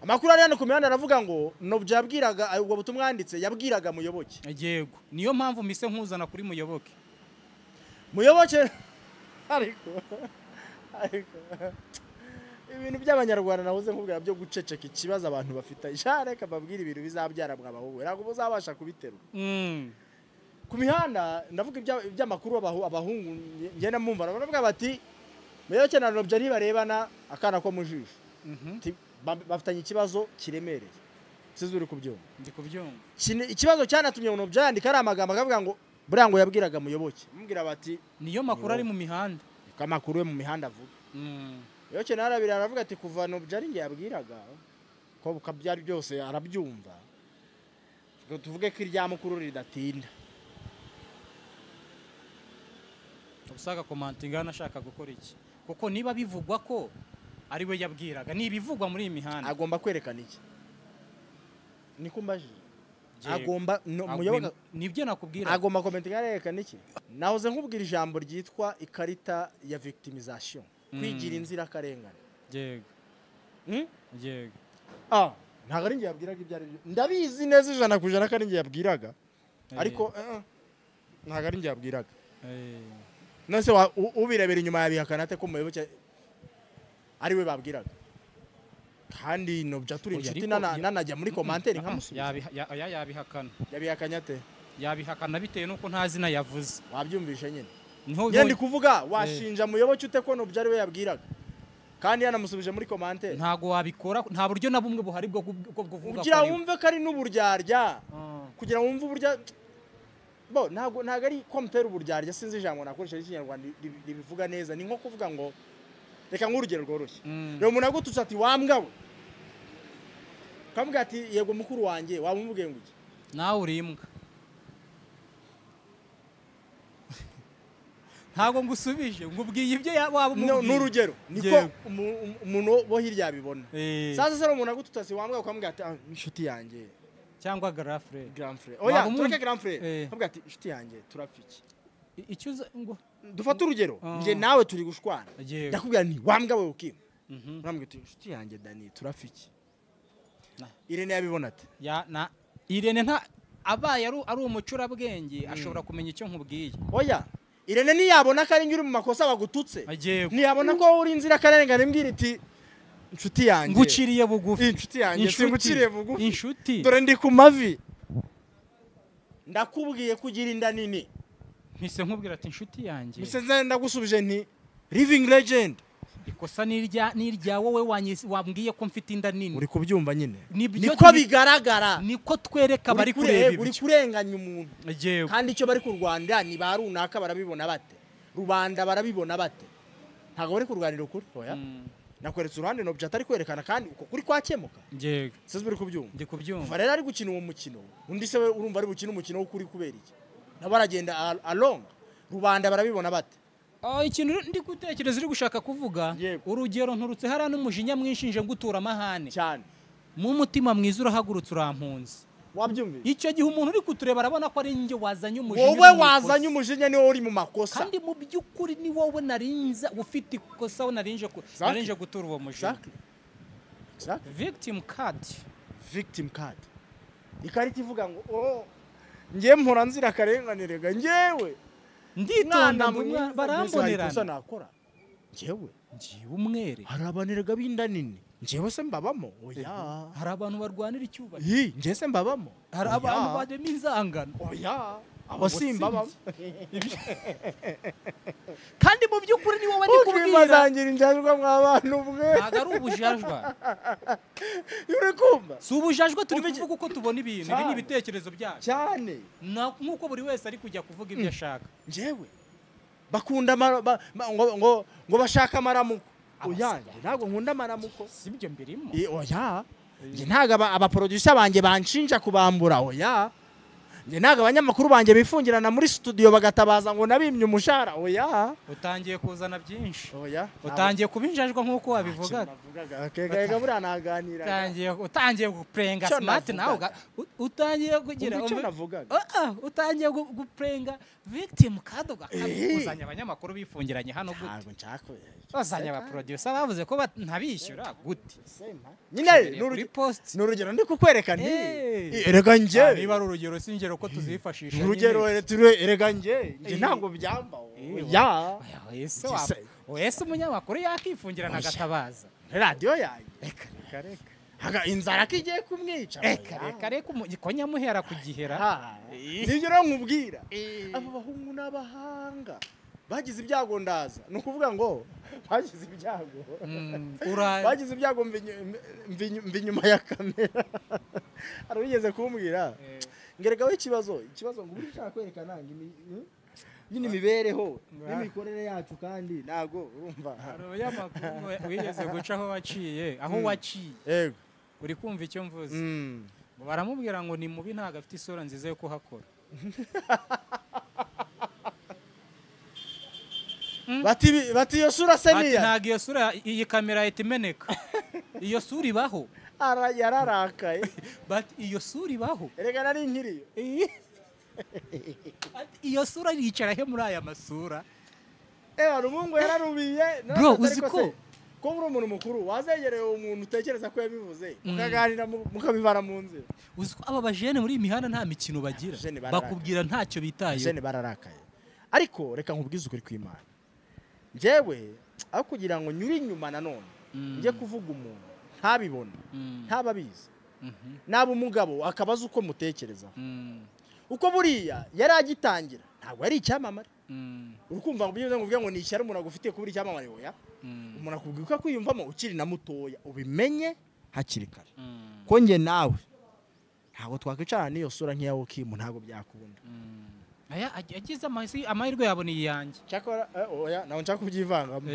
Amakuru ari hano ku mihanda aravuga ngo Noopja yabwiraga ubwo butumwa yanditse yabwiraga Muyoboke. Yego, niyo mpamvu mise nkuzana kuri Muyoboke. Muyoboke ariko ibintu by'abanyarwanda nahoze nkubwira byo guceceka ikibazo abantu bafite. Reka babwire ibintu bizabyara mwabahungu, ntabwo muzabasha kubiterura. Ku mihanda ndavuga iby'amakuru abahungu ngenda mumva baravuga bati Muyoboke na Noopja ntibarebana akana ko mu jisho, bafitanye ikibazo kiremereye. Sizi uri kubyumva? Ndi kubyumva. Ikibazo cyanatumye Noopja yandika ari amagambo akavuga ngo buriya ngo yabwiraga Muyoboke, amubwira bati niyo makuru ari mu mihanda, niko amakuru yo mu mihanda avuga. Muyoboke narabira aravuga ati kuva Noopja ari nge yabwiraga ko byari byose arabyumva, tuvuge ko irya mukuru ridatinda. Usaga commentinga nashaka gukora iki? Kuko niba bivugwa ko ari we yabwiraga, ni ibivugwa muri iyi mihanda, agomba kwerekana iki? Niko mbajije. Agomba Muyoboke nibyo nakubwira, agomba commentinga yerekana iki? Nahoze nkubwira ijambo ryitwa ikarita ya victimization, kwigira inzira karengane. Yego. Yego. Ntabwo ari nge yabwiraga ibyo ari byo, ndabizi neza 100% ko ari nge yabwiraga, ariko ntabwo ari nge yabwiraga. None ubirebera inyuma yabihakana ate ko Muyoboke ari we babwiraga? Kandi Noopja turi inshuti nanajya muri commentaire nkamusubiza. Yabihakana. Yabihakanye ate? Yabihakana bitewe nuko nta zina yavuze. Wabyumvishe nyine. Njye ndi kuvuga washinja Muyoboke ute ko Noopja ari we yabwiraga kandi yanamusubije muri commentaire? Ntago wabikora, nta buryo na bumwe buhari bwo kuvuga. Kugira wumve ko ari n'uburyarya, kugira wumve uburyo bo ntago ari komutera uburyarya, sinzi ijambo nakoresha ry'ikinyarwanda ribivuga neza. Ni nko kuvuga ngo reka nk'urugero rworoshye, rero umuntu agututse ati wambwa we, ukamubwira ati yego mukuru wanjye, waba umubwiye ngo iki? Nawe uri imbwa. Ntago ngusubije ngubwiye ibyo waba umubwiye. N'urugero niko umuntu bo hirya yabibona. Sasa se umuntu agututse ati wambwa, ukamubwira ati inshuti yanjye cyangwa grand frère. Grand frère. Oya, tureke grand frère. Avuga ati inshuti yanjye turapfiki. Icyo ngo dufate urugero, nje nawe turi gushwana. Ndakubwira nti wambwa we ukimu. Urambwira uti inshuti yanjye Dani turapfiki. Irene yabibona ate? Ya na Irene nta abaye ari umucurabwenge ashobora kumenya icyo nkubwiye. Oya, Irene ntiyabona ko ari uri mu makosa bagututse. Ntiyabona ko uri inzira karengane mbwira iti Inshuti yanjye. Nguciriye bugufi. Inshuti yanjye singuciriye bugufi. Inshuti. Dore ndi ku mavi. Ndakubwiye kugira inda nini. Mpise nkubwira ati inshuti yanjye. Mpise ndagusubije nti living legend. Ikosa nirya wowe wambwiye ko mfite inda nini. Uri kubyumva nyine. Niko bigaragara. Niko twereka bari kureba ibyo. Uri kurenganya umuntu. Kandi icyo bari kurwanda ni ba runaka barabibona bate. Rubanda barabibona bate. Ntago bari kurwanira ukuri oya. Nakweretse uruhande no atari kwerekana kandi uko kuri kwakemuka. Yego. Sasa uri kubyumva. Ndi kubyumva. Kuva rero ari gukina uwo mukino. Undi se urumva ari bukina umukino wo kuri kubera iki? Nabo aragenda along. Rubanda barabibona bate. Ikintu ndi gutekereza uri gushaka kuvuga urugero nturutse hariya n'umujinya mwinshi nje ngutura amahane cyane mu mutima mwiza urahagurutse urampunze wabyumvise. Icyo gihe umuntu uri kutureba arabona ko ari njye wazanye umujinya, wowe wazanye umujinya ni wowe uri mu makosa, kandi mu by'ukuri ni wowe narinza ufite ikosa, narinje gutura uwo mujinya. Exactly. Victim card, victim card, ikarita ivuga ngo oh ngiye mpora nzira karenganirega njyewe nditonda barambonerana nakora njyewe ngiye umwere. Hari abanerega b'inda nini njyewe se mbabamo? Oya. Hari abantu barwanira icyubahiro, njye se mbabamo? Hari abantu barema inzangano, oya abo simbabamo. Kandi mu by'ukuri ni wowe ndi kubwira bazangira injajwa mw'abantu mwe. Ntabwo ari ubujajwa, uri kumva si ubujajwa, turi kuvuga uko tubona ibintu. Ibi ni ibitekerezo byacu cyane, nk'uko buri wese ari kujya kuvuga ibyo ashaka. Njyewe bakunda ngo bashaka amaramuko. Oya ntabwo nkunda amaramuko, si ibyo mbirimo. Oya njye ntabwo abaproducer banjye banshinja kubambura. Oya njye ntabwo abanyamakuru banjye bifungirana muri studio bagatabaza ngo nabimye umushahara. Oya utangiye kuzana byinshi. Oya utangiye kubinjajwa nk'uko wabivugaga. Kega buriya naganira. Utangiye gupurenga smart nawe, utangiye kugira icyo navugaga. Utangiye gupurenga victim card ugakuzanya abanyamakuru bifungiranye hano gute? Bazanye abaproducer bavuze ko ntabishyura gute? Nyine ni urugero ndi kukwereka nti erega njye niba ari urugero singero ko tuzifashisha urugero erega njye ntabwo byamba. Oya ese umunyamakuru yakifungirana agatabaza radiyo yanjye reka reka reka inzara ko igiye kumwica, reka reka reka ko nyamuhera kugihera. Nibyo rero nkubwira, abo bahungu n'abahanga bagize ibyago ndaza, ni ukuvuga ngo bagize ibyago bagize ibyago mva inyuma ya kamera. Hari wigeze kumbwira ngereka we ikibazo ngo uri ushaka kwerekana nyine imibereho n'imikorere yacu, kandi ntago urumva. Hari umunyamakuru wigeze guca aho waciye, aho waciye yego uri kumva icyo mvuze, baramubwira ngo ni mubi ntago afite isura nziza yo kuhakora. Bati iyo sura se niya? Ntago iyo sura, iyi kamera ahita imeneka. Iyo sura ibaho. Yararakaye. Bati iyo sura ibaho. Erega nari nkiriyo. Iyo sura yicara he muri aya masura? Rumungu yararubiye. Bro uzi ko ko uri umuntu mukuru wazegereye umuntu utekereza ko yabivuze mukaganira mukabivana mu nzira. Uzi ko aba bajene muri iyi mihanda nta mikino bagira. Bakubwira ntacyo bitaye. Bajene bararakaye. Ariko reka nkubwize ukuri kw'Imana. Njyewe aho kugira ngo nyure inyuma nanone njye kuvuga umuntu ntabibona ntababizi naba umugabo akabaza uko mutekereza uko buriya yari agitangira ntabwo ari icyamamare. Urukumva ngo byibuze ngo uvuge ngo ni ishyari umuntu agufitiye kubura icyamamare. Oya umuntu akubwira uko akwiyumvamo ukiri na mutoya ubimenye hakiri kare. Ko njye nawe ntabwo twakwicarana n'iyo sura nk'iya Wokimu, ntabwo byakunda. Aya agize amahirwe yabona iyanjye. Cyakora oya nawe nshaka kubyivangamo.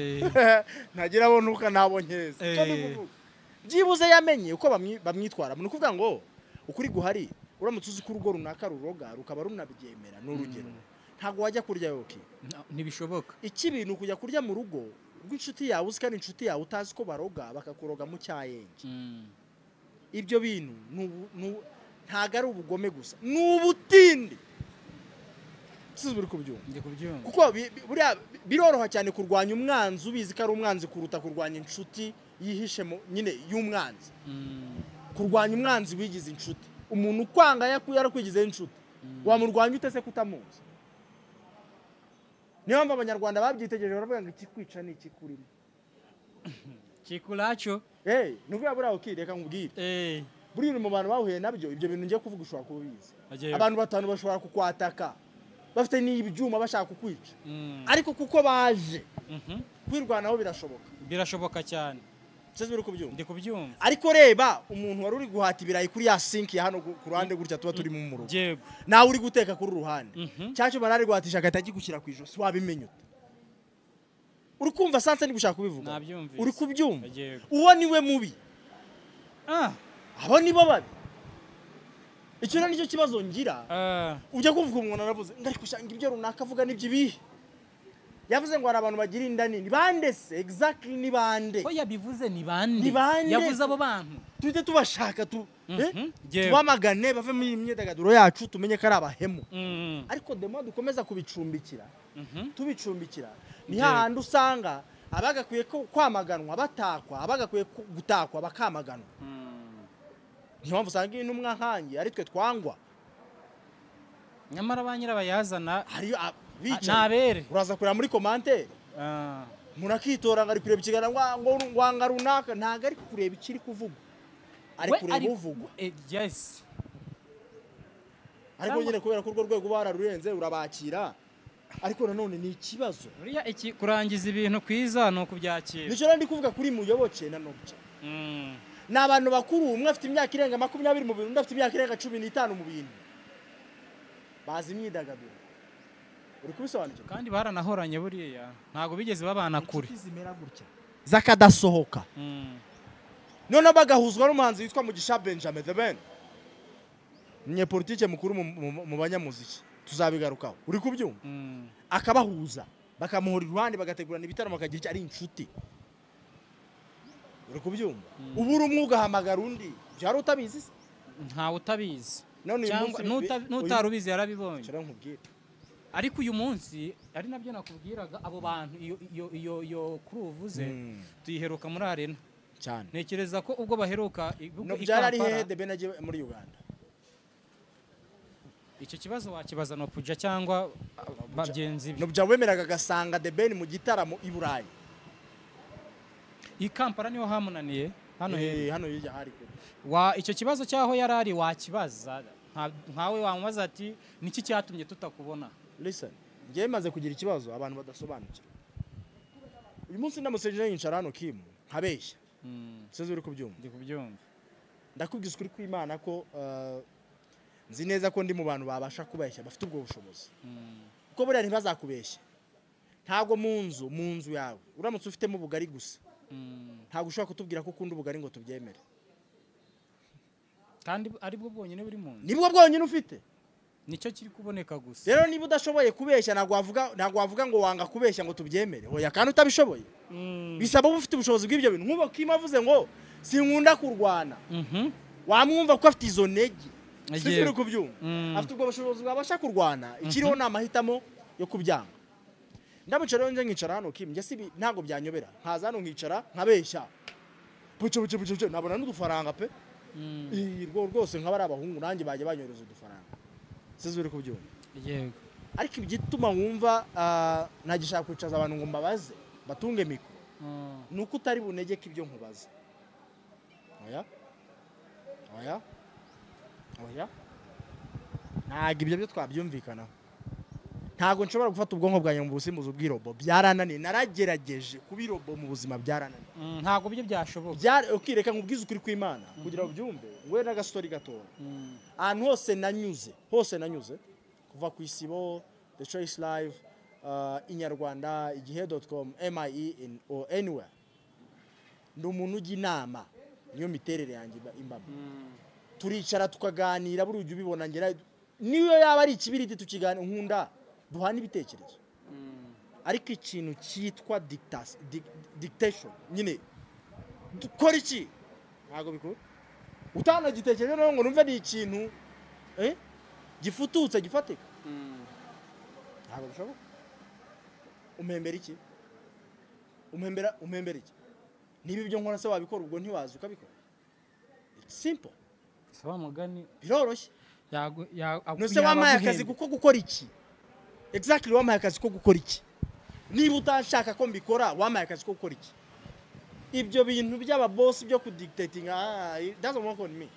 Ntagira abo ntuka nabo nkeza. Cyo ndi kuvuga. Byibuze yamenye uko bamwitwara. Ni ukuvuga ngo ukuri guhari uramutse uzi ko urugo runaka ruroga rukaba runabyemera n'urugero. Ntabwo wajya kurya yoki. Ntibishoboka. Ikibintu kujya kurya mu rugo rw'inshuti yawe uzi kandi inshuti yawe utazi ko baroga bakakuroga mu cyayenge. Ibyo bintu ntago ari ubugome gusa. Ni ubutindi. Sibiri kubyumva. Ndi kubyumva. Kuko buriya biroroha cyane kurwanya umwanzi ubizi ko ari umwanzi kuruta kurwanya inshuti yihishe nyine y'umwanzi. Kurwanya umwanzi wigize inshuti. Umuntu ukwanga yarakwigize inshuti. Wamurwanya ute se kutamuzi? Niyo mpamvu abanyarwanda babyitegereje baravuga ngo ikikwica ni ikikurimo. Kikulacho. Nuvuga buriya ukireka nkubwire. Buriya mu bantu bahuye nabyo ibyo bintu ngiye kuvuga ushobora kubizi. Abantu batanu bashobora kukwataka bafite n'ibyuma bashaka kukwica. Ariko kuko baje kwirwanaho birashoboka. Birashoboka cyane. Seze uri kubyumva? Ndi kubyumva. Ariko reba umuntu wari uri guhata ibirayi kuri ya sink ya hano ku ruhande gutya tuba turi mu rugo. Yego. Nawe uri guteka kuri ruhande. Cyacu barari guhatisha agahita gushyira ku ijosi wabimenya ute? Uri kumva sanse ni gushaka kubivuga. Uri kubyumva. Uwo niwe mubi. Abo nibo babi. Icyo rero nicyo kibazo ngira. Ujya kuvuga umuntu aravuze ngari kushanga ibyo runaka avuga nibyo ibihe. Yavuze ngo hari abantu bagira inda nini. Bande se exactly ni bande? Ko yabivuze ni bande? Yavuze abo bantu. Tuhite tubashaka tu tubamagane bave mu myidagaduro yacu tumenye ko ari abahemu. Ariko demo dukomeza kubicumbikira. Tubicumbikira. Ni hahandi usanga abagakwiye kwamaganwa batakwa, abagakwiye gutakwa bakamaganwa. Niyo mpamvu usanga intumwa nkanjye ari twe twangwa. Nyamara ba nyirabayazana hari bicaye. Uraza kureba muri commentaire. Umuntu akitora ngo ari kureba ikiganiro ngo wanga runaka ntago ari kureba ikiri kuvugwa. Ari kureba uvugwa. Yes. Ariko nyine kubera ko urwo rwego bararurenze urabakira. Ariko nanone ni ikibazo. Buriya iki kurangiza ibintu kwiza no kubyakira. Nicyo rero ndi kuvuga kuri Muyoboke na Nobya. Ni abantu bakuru umwe afite imyaka irenga 20 mu bintu undi afite imyaka irenga 15 mu bintu. Bazi imyidagaduro. Uri kubisobanukirwa? Kandi baranahoranye buriya ntago bigeze babana kure. Zimera gutya. Zakadasohoka. None bagahuzwa n'umuhanzi witwa Mugisha Benjamin The Ben. Umunyepolitike mukuru mu banyamuziki. Tuzabigarukaho. Uri kubyumva? Akabahuza bakamuhora iruhande bagategurana ibitaramo bakagira icyo ari inshuti. Uri kubyumva? Ubura umwe ugahamagara undi. Byari utabizi se? Ntawe utabizi. Cyangwa n'utarubizi yarabibonye. Cyo nkubwira. Ariko uyu munsi ari nabyo nakubwiraga abo bantu iyo kuri uvuze tuyiheruka muri arena cyane. Ntekereza ko ubwo baheruka no byari he The Ben agiye muri Uganda. Icyo kibazo wakibaza no puja cyangwa bagenzi be. No bya wemeraga gasanga The Ben mu gitaramo i Burayi. I Kampala niho hamunaniye hano hano hirya hari kure. Wa icyo kibazo cyaho yarari wakibaza nkawe wamubaza ati niki cyatumye tutakubona. Listen, ngiye maze kugira ikibazo abantu badasobanukira. Uyu munsi ndamuseje yincara hano Kim nkabeshya. Seze uri kubyumva? Ndi kubyumva. Ndakubwiza ukuri kw'Imana ko nzi neza ko ndi mu bantu babasha kubeshya bafite ubwo bushobozi. Kuko buriya ntibazakubeshya. Ntago mu nzu yawe uramutse ufitemo ubugari gusa. Ntago ushobora kutubwira ko ukunda ubugari ngo tubyemere. Kandi ari bwo bwonyine buri mu nzu. Nibwo bwonyine ufite. Nicyo kiri kuboneka gusa. Rero niba udashoboye kubeshya ntabwo wavuga ngo wanga kubeshya ngo tubyemere. Oya kandi utabishoboye. Bisaba uba ufite ubushobozi bw'ibyo bintu. Nkubo Kim avuze ngo sinkunda kurwana. Wamwumva ko afite izo ntege. Sisi uri kubyumva. Afite ubwo bushobozi bwabasha kurwana. Ikiriho ni amahitamo yo kubyanga. Ndamuca rero nje nkicara hano Kim njye sibi ntabwo byanyobera. Nkaza hano nkicara nkabeshya. Buce buce buce nabona n'udufaranga pe. Rwose nkaba ari abahungu nanjye bajya banyohereza udufaranga. Sisi uri kubyumva. Yego. Ariko igituma wumva ntagishaka kwicaza abantu ngo mbabaze batunge mikoro. Nuko utari bunegeke ibyo nkubaza. Oya. Oya. Oya. Ntago ibyo byo twabyumvikanaho. Ntago nshobora gufata ubwonko bwanjye mu busimbuzo bw'irobo. Byarananiye naragerageje kubirobo mu buzima byarananiye. Ntago byo byashoboka. Ukireka nkubwize ukuri kw'Imana kugira ubyumve. Ngwe n'agastori gatoya. Ahantu hose nanyuze kuva ku Isibo, The Choice Live, Inyarwanda, igihe.com, MIE in or anywhere. Ndi umuntu ujya inama niyo miterere yanjye imbaba. Turicara tukaganira buri ujya ubibona ngera niyo yaba ari ikibiriti tukiganira nkunda duhana ibitekerezo. Ariko ikintu cyitwa dictation nyine dukora iki ntago bikora. Utanagitekereje no ngo numve ni ikintu gifututse gifatika. Ntago bishoboka. Umhembera iki? Umhembera iki? Niba ibyo nkora se wabikora ubwo ntiwaza ukabikora. It's simple. Saba mugani biroroshye. Nose wamaye akazi kuko gukora iki? Exactly wamaye akazi ko gukora iki? Niba utashaka ko mbikora wamaye akazi ko gukora iki? Ibyo bintu by'ababosi byo kudictatinga, it doesn't work on me.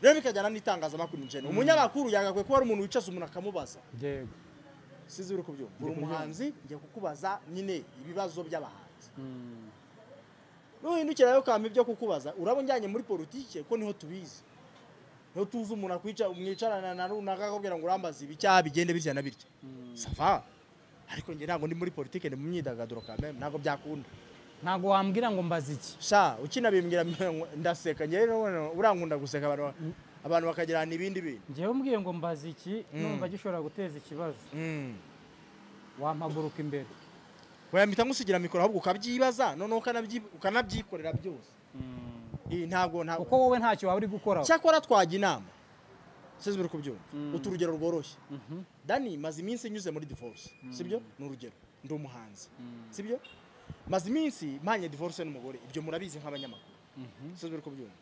Rero bikajyana n'itangazamakuru njene. Umunyamakuru yagakwiye kuba ari umuntu wicaza umuntu akamubaza. Yego. Sizi uri kubyumva. Uri umuhanzi, ngiye kukubaza nyine ibibazo by'abahanzi. Nuhindukira rero kampa ibyo kukubaza, uraba unjyanye muri politike ko niho tubizi. Niho tuzi umuntu akwica umwicarana na runaka akakubwira ngo urambaza ibi cyaha bigende bitya na bitya. Ça va. Ariko njye ntabwo ndi muri politike, ndi mu myidagaduro quand même, ntabwo byakunda. Ntabwo wambwira ngo mbaze iki. Sha, ukinabimbwira ndaseka. Njye rero urankunda guseka, abantu bakagira n'ibindi bintu. Njyewe umbwiye ngo mbaze iki, numva gishobora guteza ikibazo. Wampaguruka imbere. Wayamita ngusigira mikoro ahubwo ukabyibaza, noneho ukanabyikorera byose. Ntabwo kuko wowe ntacyo waba uri gukora. Cyakora twajya inama. Sizi uri kubyumva. Utu urugero rworoshye. Dani, maze iminsi nyuze muri divorce, sibyo? Ni urugero. Ndi umuhanzi. Sibyo? Maze iminsi mpanye divorce n'umugore, ibyo murabizi nk'abanyamakuru. Sizi uri kubyumva.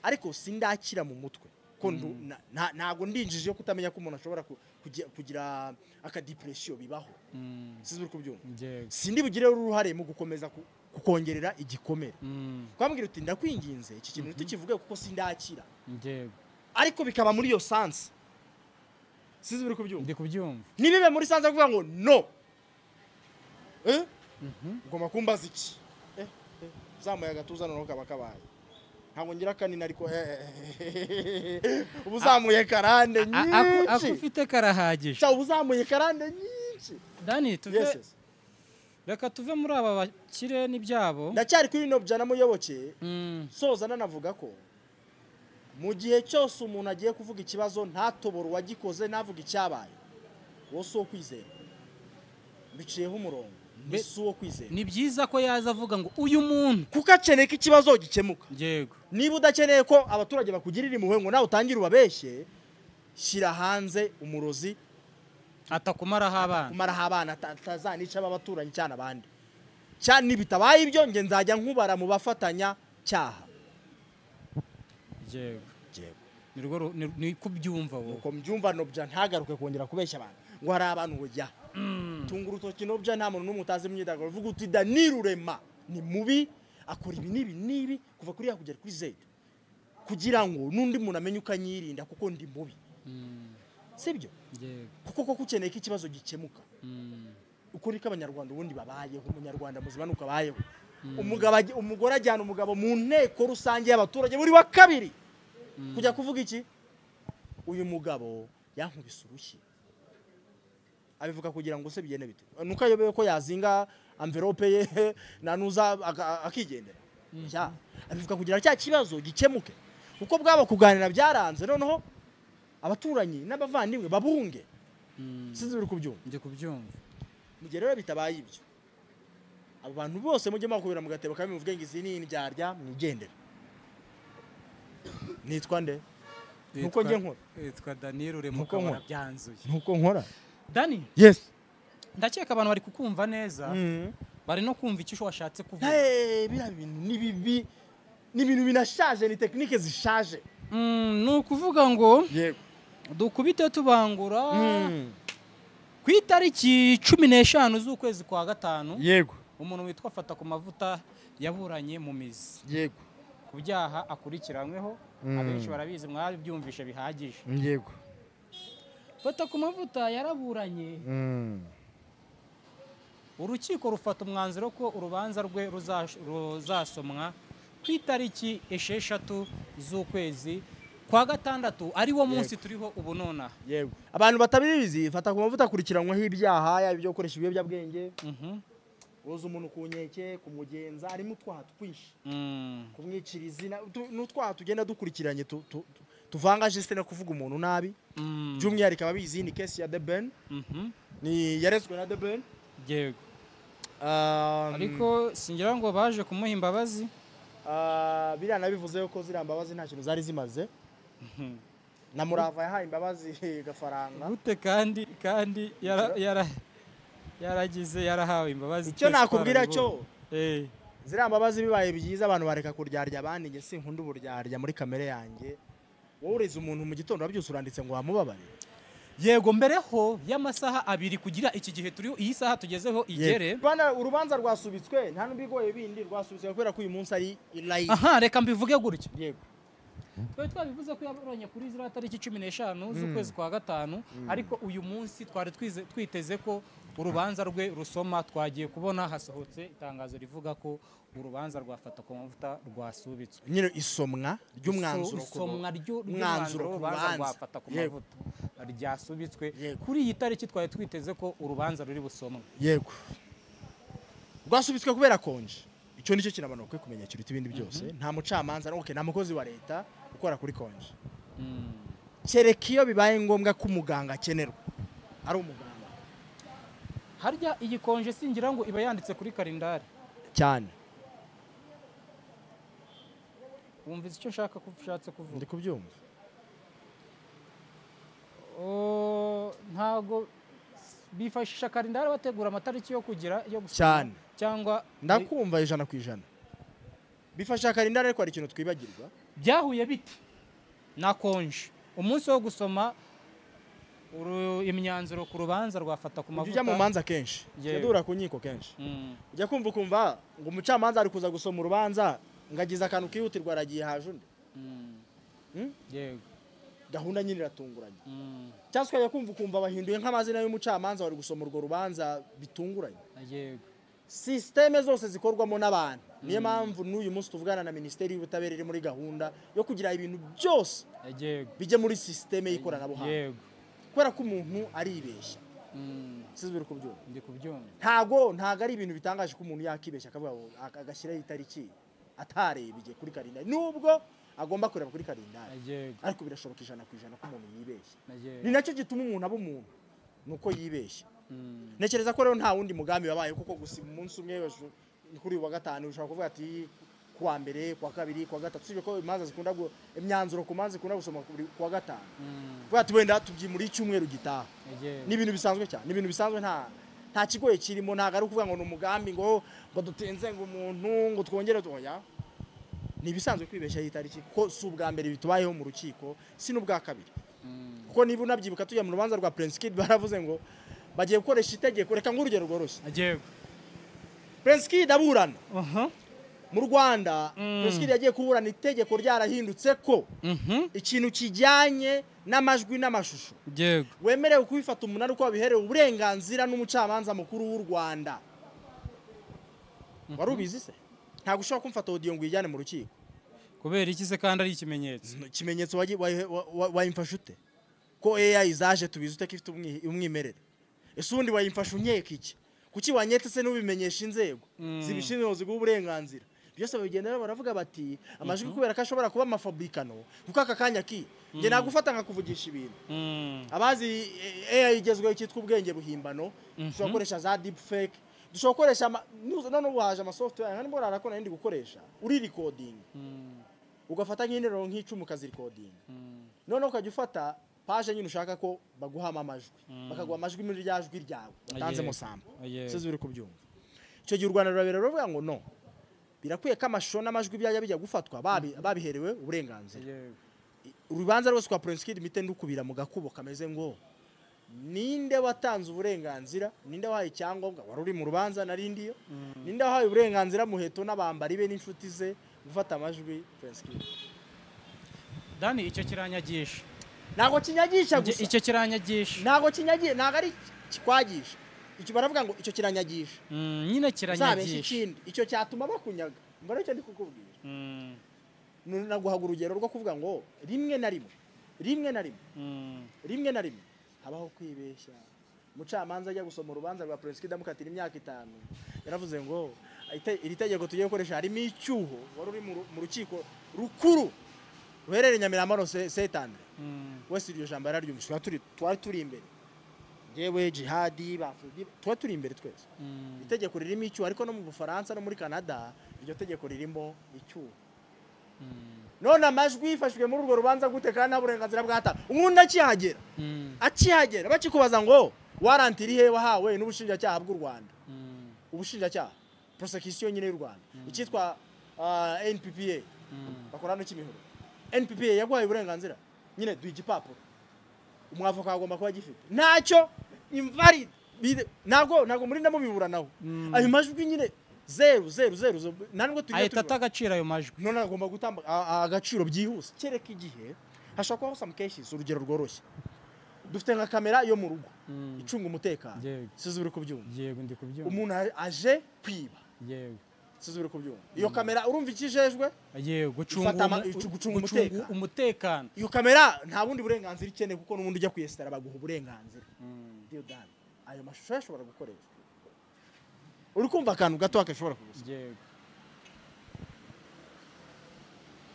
Ariko sindakira mu mutwe. Ko ntago ndinjije yo kutamenya ko umuntu ashobora kugira aka depression bibaho. Sizi uri kubyumva. Sindi bugire uruhare mu gukomeza kukongerera igikomere. Kwambwira uti ndakwinginze iki kintu tukivuge kuko sindakira. Ariko bikaba muri iyo sense. Sizi uri kubyumva. Ndi kubyumva. Nibibe muri sense kuvuga ngo no. Ugomba kumbaza iki? Uzamuye agatuza noneho kaba kabaye. Ntabwo ngira kanini ariko ubuzamuye karande nyinshi. Ako ufite karahagije. Cha ubuzamuye karande nyinshi. Dani, tuve. Reka tuve muri aba bakire n'ibyabo. Ndacyari kuri Nobya na Muyoboke. Soza nanavuga ko mu gihe cyose umuntu agiye kuvuga ikibazo ntatobora uwagikoze navuga icyabaye. Wo so kwizera. Biciyeho umurongo. Si uwo kwizera. Ni byiza ko yaza avuga ngo uyu muntu kuko akeneye ko ikibazo gikemuka. Yego. Niba udakeneye ko abaturage bakugirira impuhwe ngo nawe utangire ubabeshye, shyira hanze umurozi atakumaraho abana. Atakumaraho abana atazanica abaturanyi cyane abandi. Cyane bitabaye ibyo nge nzajya nkubara mu bafatanya cyaha. Yego. Yego. Nirwo ni kubyumva wowe. Uko mbyumva Nobya ntagaruke kongera kubeshya abantu ngo hari abantu ujya. Tunga urutoki Nobya nta muntu n'umwe utazi imyidagaduro. Uvuga uti Dani Rurema ni mubi, akora ibi n'ibi n'ibi kuva kuri ya kugera kuri Z. Kugira ngo n'undi muntu amenye ukanyirinda kuko ndi mubi. Sibyo? Yego. Kuko koko ukeneye ko ikibazo gikemuka. Uko niko abanyarwanda ubundi babayeho, umunyarwanda muzima nuko abayeho. Umugore ajyana umugabo mu nteko rusange y'abaturage buri wa kabiri. Kujya kuvuga iki? Uyu mugabo yankubise urushyi. Abivuga kugira ngo se bigende bite? Nuko ayobewe ko yazinga envelope ye nanuza akigendera. Ya, abivuga kugira cya kibazo gikemuke. Kuko bwabo kuganira byaranze noneho abaturanyi n'abavandimwe babunge. Sinzi uri kubyumva. Ndi kubyumva. Mugere rero bitabaye ibyo. Abo bantu bose mujye makubira mu gatebo kamwe muvuge ngo izi ni indyarya mwigendera. Nitwa nde? Nuko nge nkora. Nitwa Dani Rurema ukabona byanzuye. Nuko nkora. Dani? Yes. Ndakeka abantu bari kukumva neza. Bari no kumva icyo washatse kuvuga. Bira bintu ni bibi. Ni ibintu binashaje, ni technique zishaje. Ni ukuvuga ngo yego dukubite tubangura. Ku itariki 15 z'ukwezi kwa gatanu. Yego. Umuntu witwa Fata ku mavuta yaburanye mu mizi. Yego. Ku byaha akurikiranyweho, abenshi barabizi mwabyumvishe bihagije. Yego. Fata ku mavuta yaraburanye. Urukiko rufata umwanzuro ko urubanza rwe ruzasomwa ku itariki 6 z'ukwezi kwa gatandatu, ari wo munsi turiho ubu nona. Yego. Abantu batabizi, Fata ku mavuta akurikiranyweho ibyaha yaba ibyo gukoresha ibiyobyabwenge. Woza umuntu ku nkeke, kumugenza, arimo utwaha twinshi. Kumwicira izina, n'utwaha tugenda dukurikiranye tuvanga geste no kuvuga umuntu nabi. By'umwihariko ababizi ni case ya The Ben. Ni yarezwe na The Ben. Yego. Ariko singira ngo baje kumuha imbabazi. Biriya nabivuze ko ziriya mbabazi nta kintu zari zimaze. Na Murava yahaye imbabazi Gafaranga. Gute kandi yaragize yarahawe imbabazi. Icyo nakubwira cyo ziriya mbabazi bibaye byiza abantu bareka kuryarya abandi. Nge sinkunda uburyarya muri kamere yanjye. Wowe ureze umuntu mu gitondo wabyuse uranditse ngo wamubabarire. Yego, mbereho y'amasaha 2 kugira iki gihe turiho, iyi saha tugezeho igere. Bana, urubanza rwasubitswe nta n'ubigoye bindi, rwasubitswe kubera ko uyu munsi ari live. Aha, reka mbivuge gutya. Yego. Twari twabivuze ko yaburanye kuri ziriya tariki 15 z'ukwezi kwa 5, ariko uyu munsi twari twiteze ko urubanza rwe rusoma. Twagiye kubona hasohotse itangazo rivuga ko urubanza rwafata ku mavuta rwasubitswe. Nyine isomwa ry'umwanzuro, isomwa ry'umwanzuro w'urubanza rwafata ku mavuta ryasubitswe kuri iyi tariki twari twiteze ko urubanza ruri busomwe. Yego, rwasubitswe kubera konje. Icyo nicyo kintu abantu bakwiye kumenya kiruta ibindi byose. Nta mucamanza, okay, nta mukozi wa leta ukora kuri konje, kereka iyo bibaye ngombwa ko umuganga akenerwa ari umuganga. Harya iyi konje singira ngo iba yanditse kuri kalendari cyane. Wumvise icyo nshaka ushatse kuvuga? Ndi kubyumva. Ntago bifashisha kalendari bategura amatariki yo kugira yo gusoma cyane, cyangwa ndakumva 100%. Bifasha kalendari, ariko hari ikintu twibagirwa. Byahuye bite na konje? Umunsi wo gusoma imyanzuro ku rubanza rwafata ku mavuta. Ujya mu manza kenshi, ujya ku nkiko kenshi, ujya kumva ukumva ngo umucamanza ari kuza gusoma urubanza ngagize akantu kihutirwa aragiye haje undi. Yego, gahunda nyine iratunguranye. Cyangwa ukajya kumva ukumva bahinduye nk'amazina y'umucamanza wari gusoma urwo rubanza bitunguranye. Yego, systeme zose zikorwamo n'abantu. Niyo mpamvu n'uyu munsi tuvugana na Minisiteri y'Ubutabera iri muri gahunda yo kugira ibintu byose bijye muri systeme y'ikoranabuhanga. Yego, kubera ko umuntu aribeshya. Sizibiri kubyumva. Ndi kubyumva. Ntago ari ibintu bitangaje ko umuntu yakibeshya akavuga agashyiraho itariki atarebye kuri kalendari, nubwo agomba kureba kuri kalendari. Ariko birashoboka 100% ko umuntu yibeshya. Ni nacyo gituma umuntu aba umuntu, nuko yibeshya. Ntekereza ko rero nta wundi mugambi wabaye, kuko gusa umunsi umwe kuri uyu wa 5 ushobora kuvuga ati kuwa mbere, kuwa kabiri, kuwa gatatu, sibyo ko imanza zikunda imyanzuro ku manza zikunda gusoma kuwa 5. Kuvuga ati wenda tubyimura icyumweru gitaha. Ni ibintu bisanzwe cyane, ni ibintu bisanzwe, nta kigoye kirimo. Ntago ari ukuvuga ngo ni umugambi ngo dutenze ngo umuntu ngo twongere oya. Ni ibisanzwe kwibeshya itariki, kuko si ubwa mbere bitubayeho mu rukiko, si n'ubwa kabiri. Kuko niba unabyibuka tujya mu rubanza rwa Prince Kid baravuze ngo bagiye gukoresha itegeko. Reka ngurugero rworoshye. Yego, Prince Kid aburana mu Rwanda. Prince Kid yagiye kuburana itegeko ryarahindutse ko ikintu kijyanye n'amajwi n'amashusho yego wemerewe kubifata umunara uko wabiherewe uburenganzira n'umucamanza mukuru w'u Rwanda. Wari ubizi se? Ntabwo ushobora kumfata audio ngo uyijyane mu rukiko. Kubera iki se kandi ari ikimenyetso? Ikimenyetso wayimfasha ute? Ko AI zaje tubizi ute ko ifite umwimerere? Ese ubundi wayimfasha unkeka iki? Kuki wanyetse se n'ubimenyesha inzego zibishinzwe ziguha uburenganzira? Byose babigendera baravuga bati amajwi kubera ko ashobora kuba amafabrikano, kuko aka kanya ki nge nagufata nkakuvugisha ibintu. Abazi AI igezweho cyitwa ubwenge buhimbano, dushobora gukoresha za deep fake, dushobora gukoresha none ubu haje ama software nka nimba urara ko nari ndi gukoresha uri recording, ugafata nk'interuro nk'icumi ukazirecording, noneho ukajya ufata page nyine ushaka ko baguhama amajwi, bakaguha amajwi muri rya jwi ryawe watanzemo sample. Sizi uri kubyumva? Icyo gihe u Rwanda rurabera ruvuga ngo no, birakwiye ko amashusho n'amajwi byajya bijya gufatwa babiherewe uburenganzira. Urubanza rwose kwa Prince Kid mite ndukubira mu gakubo kameze ngo ninde watanze uburenganzira, ninde wahaye icyangombwa wari uri mu rubanza narindiyo, ninde wahaye uburenganzira Muheto n'abambari be n'inshuti ze gufata amajwi Prince Kid. Dani, icyo kiranyagisha. Ntago kinyagisha gusa. Icyo kiranyagisha. Ntago kinyagisha, ntago ari kikwagisha. Icyo baravuga ngo icyo kiranyagisha. Nyine kiranyagisha. Ikindi icyo cyatuma bakunyaga. Mbara icyo ndi kukubwira. Naguhaga urugero rwo kuvuga ngo rimwe na rimwe, rimwe na rimwe, rimwe na rimwe habaho kwibeshya. Umucamanza ajya gusoma urubanza rwa Prince Kid amukatira imyaka 5, yaravuze ngo iri tegeko tugiye gukoresha harimo icyuho. Wari uri mu rukiko rukuru ruherereye Nyamirambo Saint-André. Wese iryo jambo yararyumvise. Twari turi imbere, yewe Jihadi Bafudi, twari turi imbere twese. Itegeko ririmo icyuho, ariko no mu Bufaransa no muri Canada iryo tegeko ririmo icyuho. None amajwi yifashwe muri urwo rubanza gute kandi nta burenganzira bwata? Umuntu akihagera, akihagera bakikubaza ngo warrant iri he wahawe n'ubushinjacyaha bw'u Rwanda, ubushinjacyaha prosecution nyine y'u Rwanda, icyitwa NPPA bakora no kimihoro. NPPA yaguhaye uburenganzira nyine duha igipapuro. Umwavoka agomba kuba agifite ntacyo invalid, ntabwo muri ndamubiburanaho ayo majwi nyine 0 0 0 ntabwo tujya ahita ata agaciro ayo majwi. None agomba gutamba agaciro byihuse, kereka igihe hashobora kubaho some cases. Urugero rworoshye, dufite nka kamera yo mu rugo icunga umutekano, sizi uri kubyumva? Yego, ndi kubyumva. Umuntu aje kwiba, yego, sizi uri kubyumva? Iyo kamera urumva ikijejwe? Yego, gucunga umutekano. Iyo kamera nta bundi burenganzira ikeneye, kuko n'ubundi ujya kuyesitara baguha uburenganzira. Dani, ayo mashusho yashobora gukoreshwa. Uri kumva akantu gato akashobora kugusa? Yego.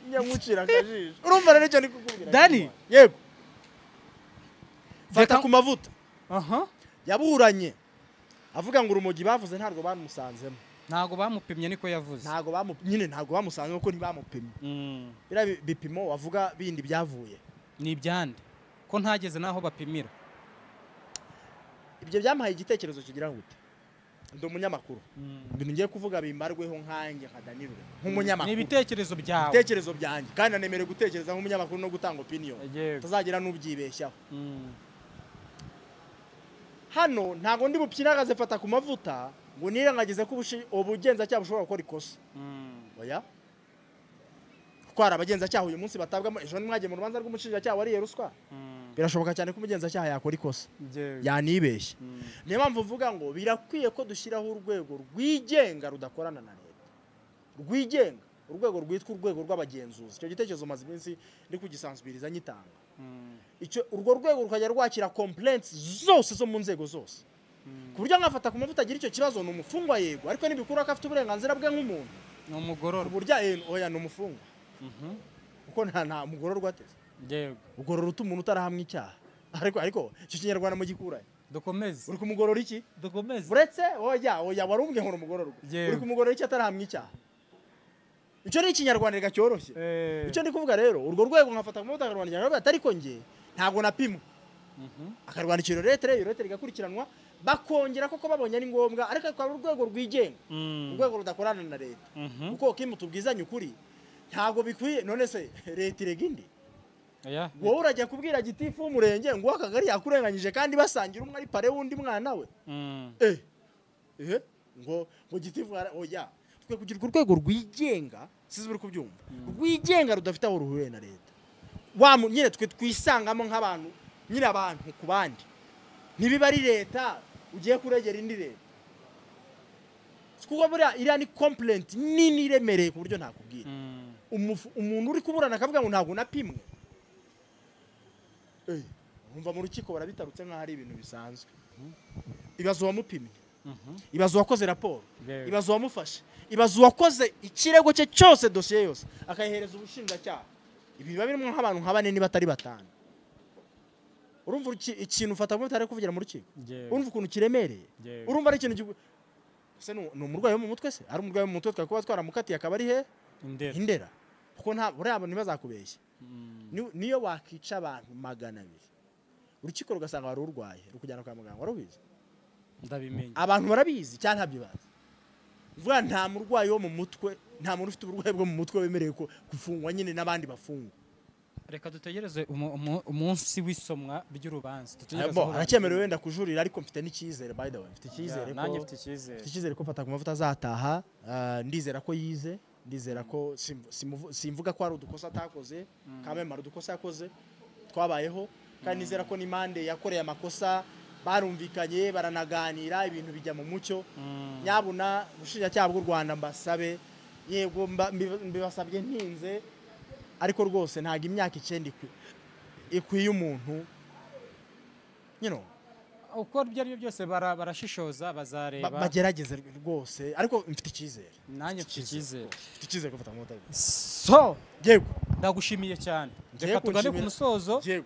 Nyamucira akajisho. Urumva rero icyo ndi kukubwira? Dani, yego. Fata ku mavuta. Aha. Yaburanye avuga ngo urumogi bavuze ntabwo bamusanzemo. Ntabwo bamupimye niko yavuze. Ntabwo nyine ntabwo bamusanzemo kuko ntibamupimye. Biriya bipimo wavuga bindi byavuye. Ni ibyande ko ntageze naho bapimira. Ibyo byampaye igitekerezo kigira gute? Ndi umunyamakuru. Ibintu ngiye kuvuga bimbarweho nkanjye nka Dani Rurema nk'umunyamakuru. Ni ibitekerezo byawe. Ibitekerezo byanjye kandi nanemerewe gutekereza nk'umunyamakuru no gutanga opinion. Tazagira n'ubyibeshyaho. Hano ntabwo ndi bupyinagaze fata ku mavuta ngo nirengagize ko ubugenzacyaha bushobora gukora ikosa. Oya. Kuko hari abagenzacyaha uyu munsi batabwamo, ejo mwagiye mu rubanza rw'umushinjacyaha wariye ruswa. Birashoboka cyane ko umugenzacyaha yakora ikosa, yanibeshye. Niyo mpamvu mvuga ngo birakwiye ko dushyiraho urwego rwigenga rudakorana na leta, rwigenga, urwego rwitwa urwego rw'abagenzuzi. Icyo gitekerezo maze iminsi ndi kugisansibiriza nyitanga. Icyo urwo rwego rukajya rwakira complaints zose zo mu nzego zose, ku buryo nkafata ku mavuta agira icyo kibazo. Ni umufungwa yego, ariko ntibikura ko afite uburenganzira bwe nk'umuntu. Ni umugororwa. Burya oya ni umufungwa, kuko nta mugororwa ateze. Yego. Ugorora uta umuntu utarahamwa icyaha. Ariko icyo kinyarwanda mugikurahe? Dukomeze. Uri kumugorora iki? Dukomeze. Uretse oya oya warumbwe nkora umugororwa. Uri kumugorora iki atarahamwa icyaha? Icyo ni ikinyarwanda reka cyoroshye. Icyo ndi kuvuga rero, urwo rwego nkafata ku mavuta akarwandikira ariko nge ntabwo napimwe. Akarwandikira letere, iyo letere igakurikiranwa, bakongera koko babonye ari ngombwa, ariko akaba urwego rwigenga, urwego rudakorana na leta. Kuko Kim tubwizanye ukuri ntabwo bikwiye. None se leta irega indi? Wowe urajya kubwira gitifu w'umurenge ngo akagari yakurenganyije kandi basangira umwe ari pare w'undi mwana we. Ngo gitifu oya. Twe kugira urwego rwigenga, sizi buri kubyumva, rwigenga rudafite aho ruhuriye na leta. Wa nyine twe twisangamo nk'abantu nyine abantu ku bandi, ntibiba ari leta ugiye kuregera indi leta. Kuko buriya iriya ni complaint nini iremereye ku buryo ntakubwira. Umuntu uri kuburana akavuga ngo ntabwo napimwe, umva mu rukiko barabitarutse nk'aho ari ibintu bisanzwe. Ibaze uwamupimye, ibaze uwakoze raporo, ibaze uwamufashe, ibaze uwakoze ikirego cye cyose, dosiye yose akayihereza ubushinjacyaha. Ibi biba birimo nk'abantu nka bane niba atari batanu. Urumva ikintu ufata ngo utari kuvugira mu rukiko, urumva ukuntu kiremereye, urumva ari ikintu se ni umurwayi wo mu mutwe se? Ari umurwayi wo mu mutwe twakuba twaramukatiye akaba ari he? Indera. Kuko nta buriya ntibazakubeshye. Niyo wakica abantu 200 urukiko rugasanga wari urwaye rukujyana kwa muganga, warubizi? Ndabimenye. Abantu barabizi cyane ntabyo bazi. Vuga nta murwayi wo mu mutwe, nta muntu ufite uburwayi bwo mu mutwe wemerewe gufungwa nyine n'abandi bafungwa. Reka dutegereze umunsi w'isomwa ry'urubanza. Aracyemerewe wenda kujurira, ariko mfite n'icyizere, by the way mfite icyizere ko nanjye mfite icyizere. Mfite icyizere ko mfata ku mavuta azataha. Ndizera ko yize, ndizera ko simvuga ko ari udukosa atakoze, kameme ari udukosa yakoze twabayeho, kandi nizera ko n'imande yakoreye amakosa barumvikanye baranaganira ibintu bijya mu mucyo. Nyabuna ubushinjacyaha bw'u Rwanda mbasabe, yego mbibasabye ntinze, ariko rwose ntago imyaka 9 ikwiye umuntu. You know, uko ibyo ari byo byose barashishoza, bazareba, bagerageze rwose, ariko mfite icyizere. Nanjye mfite icyizere. Mfite icyizere ko mfata amavuta. So yego, ndagushimiye cyane. Reka tugane ku musozo. Yego,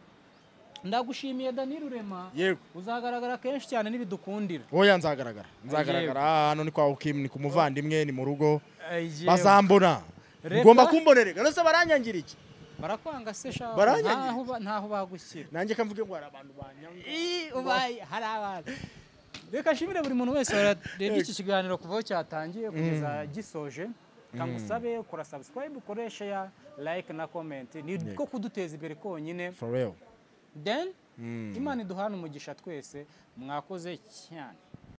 ndagushimiye Dani Rurema. Yego, uzagaragara kenshi cyane nibidukundira. Oya, nzagaragara. Nzagaragara hano ni kwa Kim, ni ku muvandimwe, ni mu rugo. Bazambona. Ngomba kumbonereka. Nose baranyangira iki? Barakwanga se sha, ntaho bagushyira. Nanjye kamvuge ngo hari abantu banyanga. Ubaye hari abantu. Reka nshimire buri muntu wese warebye iki kiganiro kuva aho cyatangiye kugeza gisoje. Kangusabe ukora subscribe, ukore share, like na comment. Ni ko kuduteza imbere konyine. For real. Then Imana iduhana umugisha twese, mwakoze cyane.